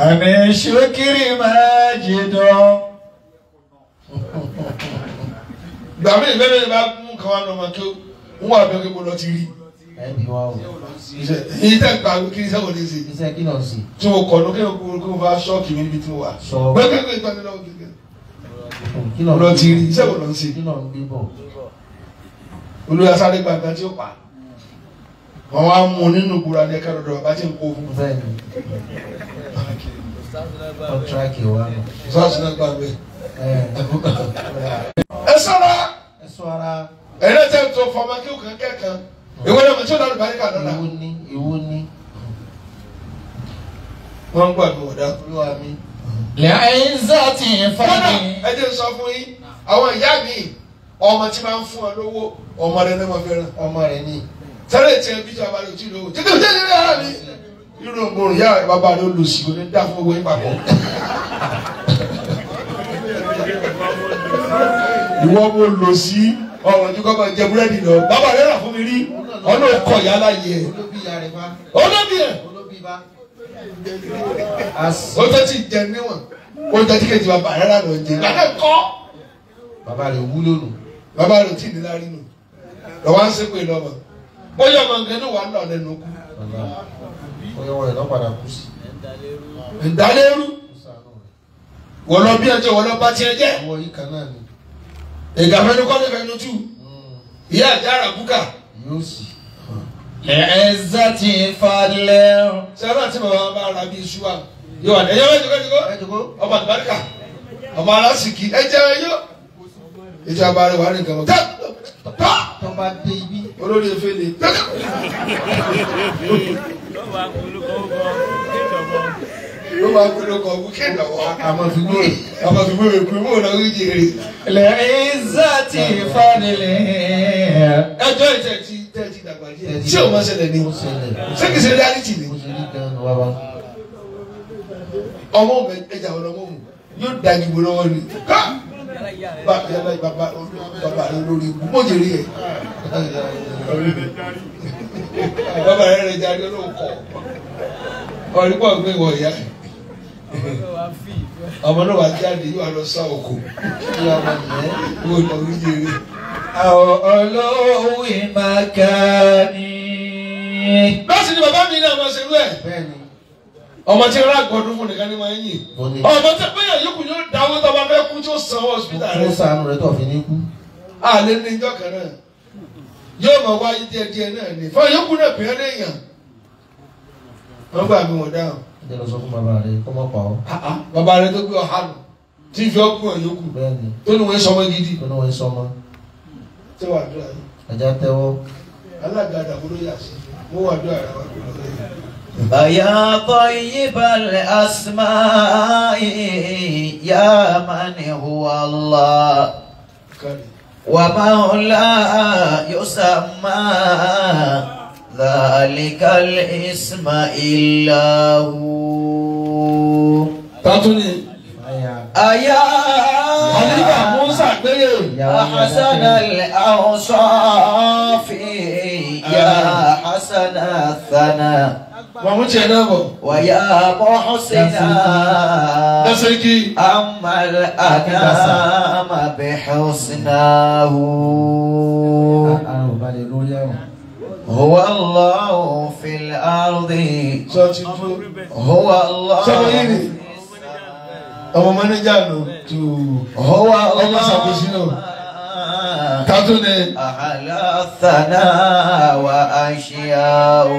Àmì ṣukiri majidu. Gbàmí ìbẹ́rẹ̀ bá mú nǹkan wá lọ́mọ kí ń wà bẹ́ẹ̀ kí mo lọ ti rí. Èyí tẹ̀ gbà kí ní sẹ́wọ̀n ní sí. Tí mo kọ̀ ló kí mo bá ṣọ́ọ̀kì mi níbi tí mo wà. Gbẹ́gbẹ́ gbé ìgbà mi lọ́wọ́ kékeré. Lọ ti rí sẹ́wọ̀n lọ sí. Olúwa sáré gbàgbà tí ó pa. Wọ́n wá mú nínú ìbúra ní ẹ̀ka lọ́dọ̀ bàbá tí ń kó fún. Bẹ́ẹ̀ni. Kọ́ńtrákì wa nù. Sọ́ọ̀sì náà gbà bẹ́ẹ̀. Ẹ sọ́ra. Ẹ sọ́ra. Ẹ̀rọ tẹ̀ tó fọmọ kí o kàn kẹ́kàn. Ìwé náà tí o lálùbá ní kàdọ́là. Ìwọ ni ìwọ ni. Wọ́n ń gbàgbé wọ̀dá. Olúwa mi. Li'izzati Kódà fadli. ẹ jẹ́ n sọ fún yín, àwọn ìyá mi ọmọ tí máa ń fún ọ lówó ọmọ rẹ ní wọn fẹ́ràn. Ọmọ rẹ ni. Sẹ́lẹ̀ tiẹ̀ bí tí a bá lè tí ì lówó. Tètè tètè ní ara mi. Irú ògbórùn ìyá rẹ̀ bàbá rẹ̀ olùsí kò ní dá fún gbogbo yín papọ̀. Ìwọ mo lò sí ọ̀rọ̀ tí kò máa jẹ búrẹ́dì lọ. Bàbá rẹ̀ rà fún mi rí. Ọ̀nà òkọ̀ ìyá láyé ẹ̀. Olóbí ìyá rẹ̀ bá. Olóbì ẹ̀. Olóbí bá. Ó tó ti jẹ níwọ̀n. Ó jẹ tí kejì bàbá rẹ̀ rà lọ jẹ. Gbàdé kọ́. Bàbá rẹ̀ wúlò nù. Bàbá rẹ̀ tí ì ní lárí nù. Lọ́wọ́ á ń ṣépè lọ́mọ. Bóyá ọmọ nǹkan ní wàá lọ lẹ́nu kú. Bóyá wọn rẹ̀ lọ́ padà kú sí. Ìdálérú. Wọ́n lọ bí ẹjọ́ wọ́n lọ bá tiẹ̀ jẹ́. Àwọn yìí kan náà ni. Ìgbà fẹnu kọ́ ló fẹnu tú. Ìyá àjà àràbùkà. Yóò sì. Li'izzati fadli. Sẹ́wọ́n àti bàbá bá ara bí iṣu wa. Yóò wà ní ẹ̀yẹ́ wọ́n jùkọ́ jùkọ́. Ọmọ àlùbáríkà. Ọmọ alásìkí. Ẹ jẹ́ ẹyọ. Ìjọba rẹ̀ wà ní nǹkan mọ́. Tó bá dé ibi. Olórí efe ni. Ló máa gbé lóko ọ̀gbìn kí ìnáwó. Àmọ́ fi gbóòrè. Àmọ́ fi gbóòrè pé mò ń lọ rí jèrè. Li'izzati fadli. Ẹjọ́ ìtẹ̀ tí tẹ̀ ti dàgbà díẹ̀. Ṣé o máa ṣẹlẹ̀ ni? Ó ṣẹlẹ̀. Ṣé kìí ṣe reality ni? Ó ṣe rí gan-an bàbá. Ọmọ mi ẹja ọ̀nà ọmọ mi yóò dájú bó lọ́wọ́ ni. Bàbá rẹ̀ lórí ikú mọ̀ jèrè ẹ̀. Bàbá rẹ̀ rẹ̀ jáde olóhùn kọ̀. Ọ̀rí pọ̀ gbé ìwọ̀ ìyá ẹ̀. Ọmọ náà wà jáde yóò wá lọ sá oko. Yóò lọ rí jèrè. Olówó makani. Bẹ́ẹ̀ sì ni bàbá mi náà máa ṣerú ẹ̀. Bẹ́ẹ̀ni. Ọmọ tí ń rà gbọdún fún nìkan ní máa ń yìn. Ọmọ tí bóyá yòókù yóò dáwọ́ tó bá fẹ́ kú tí ó sanwó hospital rẹ̀. Ó sànù rẹ̀ tó fi ní kú. Àlẹ́ ní ìjọ kan náà. Yóò máa wáyé díẹ̀ díẹ̀ náà ni. Fún yòókù náà pè é léèyàn. Wọ́n gbà mí wọ̀n dáhùn. Ẹ jẹ́ lọ sọ fún bàbá rẹ̀ kó má pa ọ́. Bàbá rẹ̀ tó gbé ọ̀há nù. Tí ń fi ọkùnrin yòókù. Bẹ́ẹ̀ni. Tó ní wọ́n sọmọ gidi. Tó ní wọ́n sọmọ. Ṣé wàá dúrà yìí? Ẹja tẹ́wọ́. Alága àdàbò ló yà sí. Mo wà dúrà rẹ̀ wá dúrà lẹ́yìn. يا طيب الأسماء يا من هو الله ومن لا يسمى ذلك الاسم إلا هو. أيا حسن الأوصاف يا حسن الثناء ويا محسنا أما الأنام بحسناه هو الله في الأرض هو الله ọmọ mọ́nẹ́jà ló tù هو ọmọ ṣàkóso náà tátó ni. أعلى الثناء وأشياء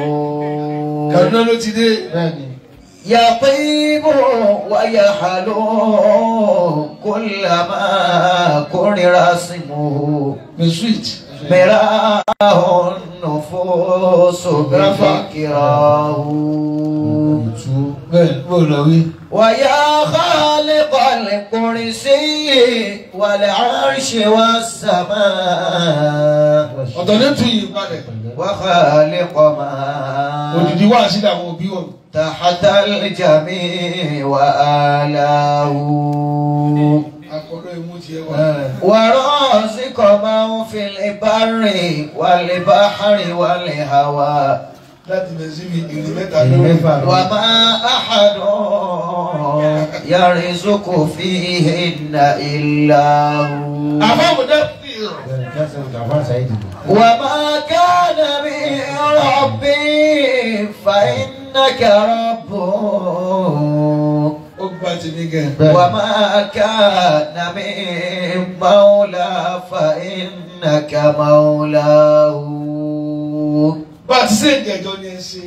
Kaduna ló ti dé. يطيب ويحلو كلما كرر اسمه sweet. مراه النفوس بذكراه ويا خالق الكرسي والعرش والسماء وخالق ما تحت الجميع وآله ورازق من في البر والبحر والهواء وما أحد يرزق فيهن إلا هو وما كان من ربي فإنك ربه وما كان من مولى فإنك مولاه. Bá a ti ṣe ìjẹjọ ni ẹ ṣe.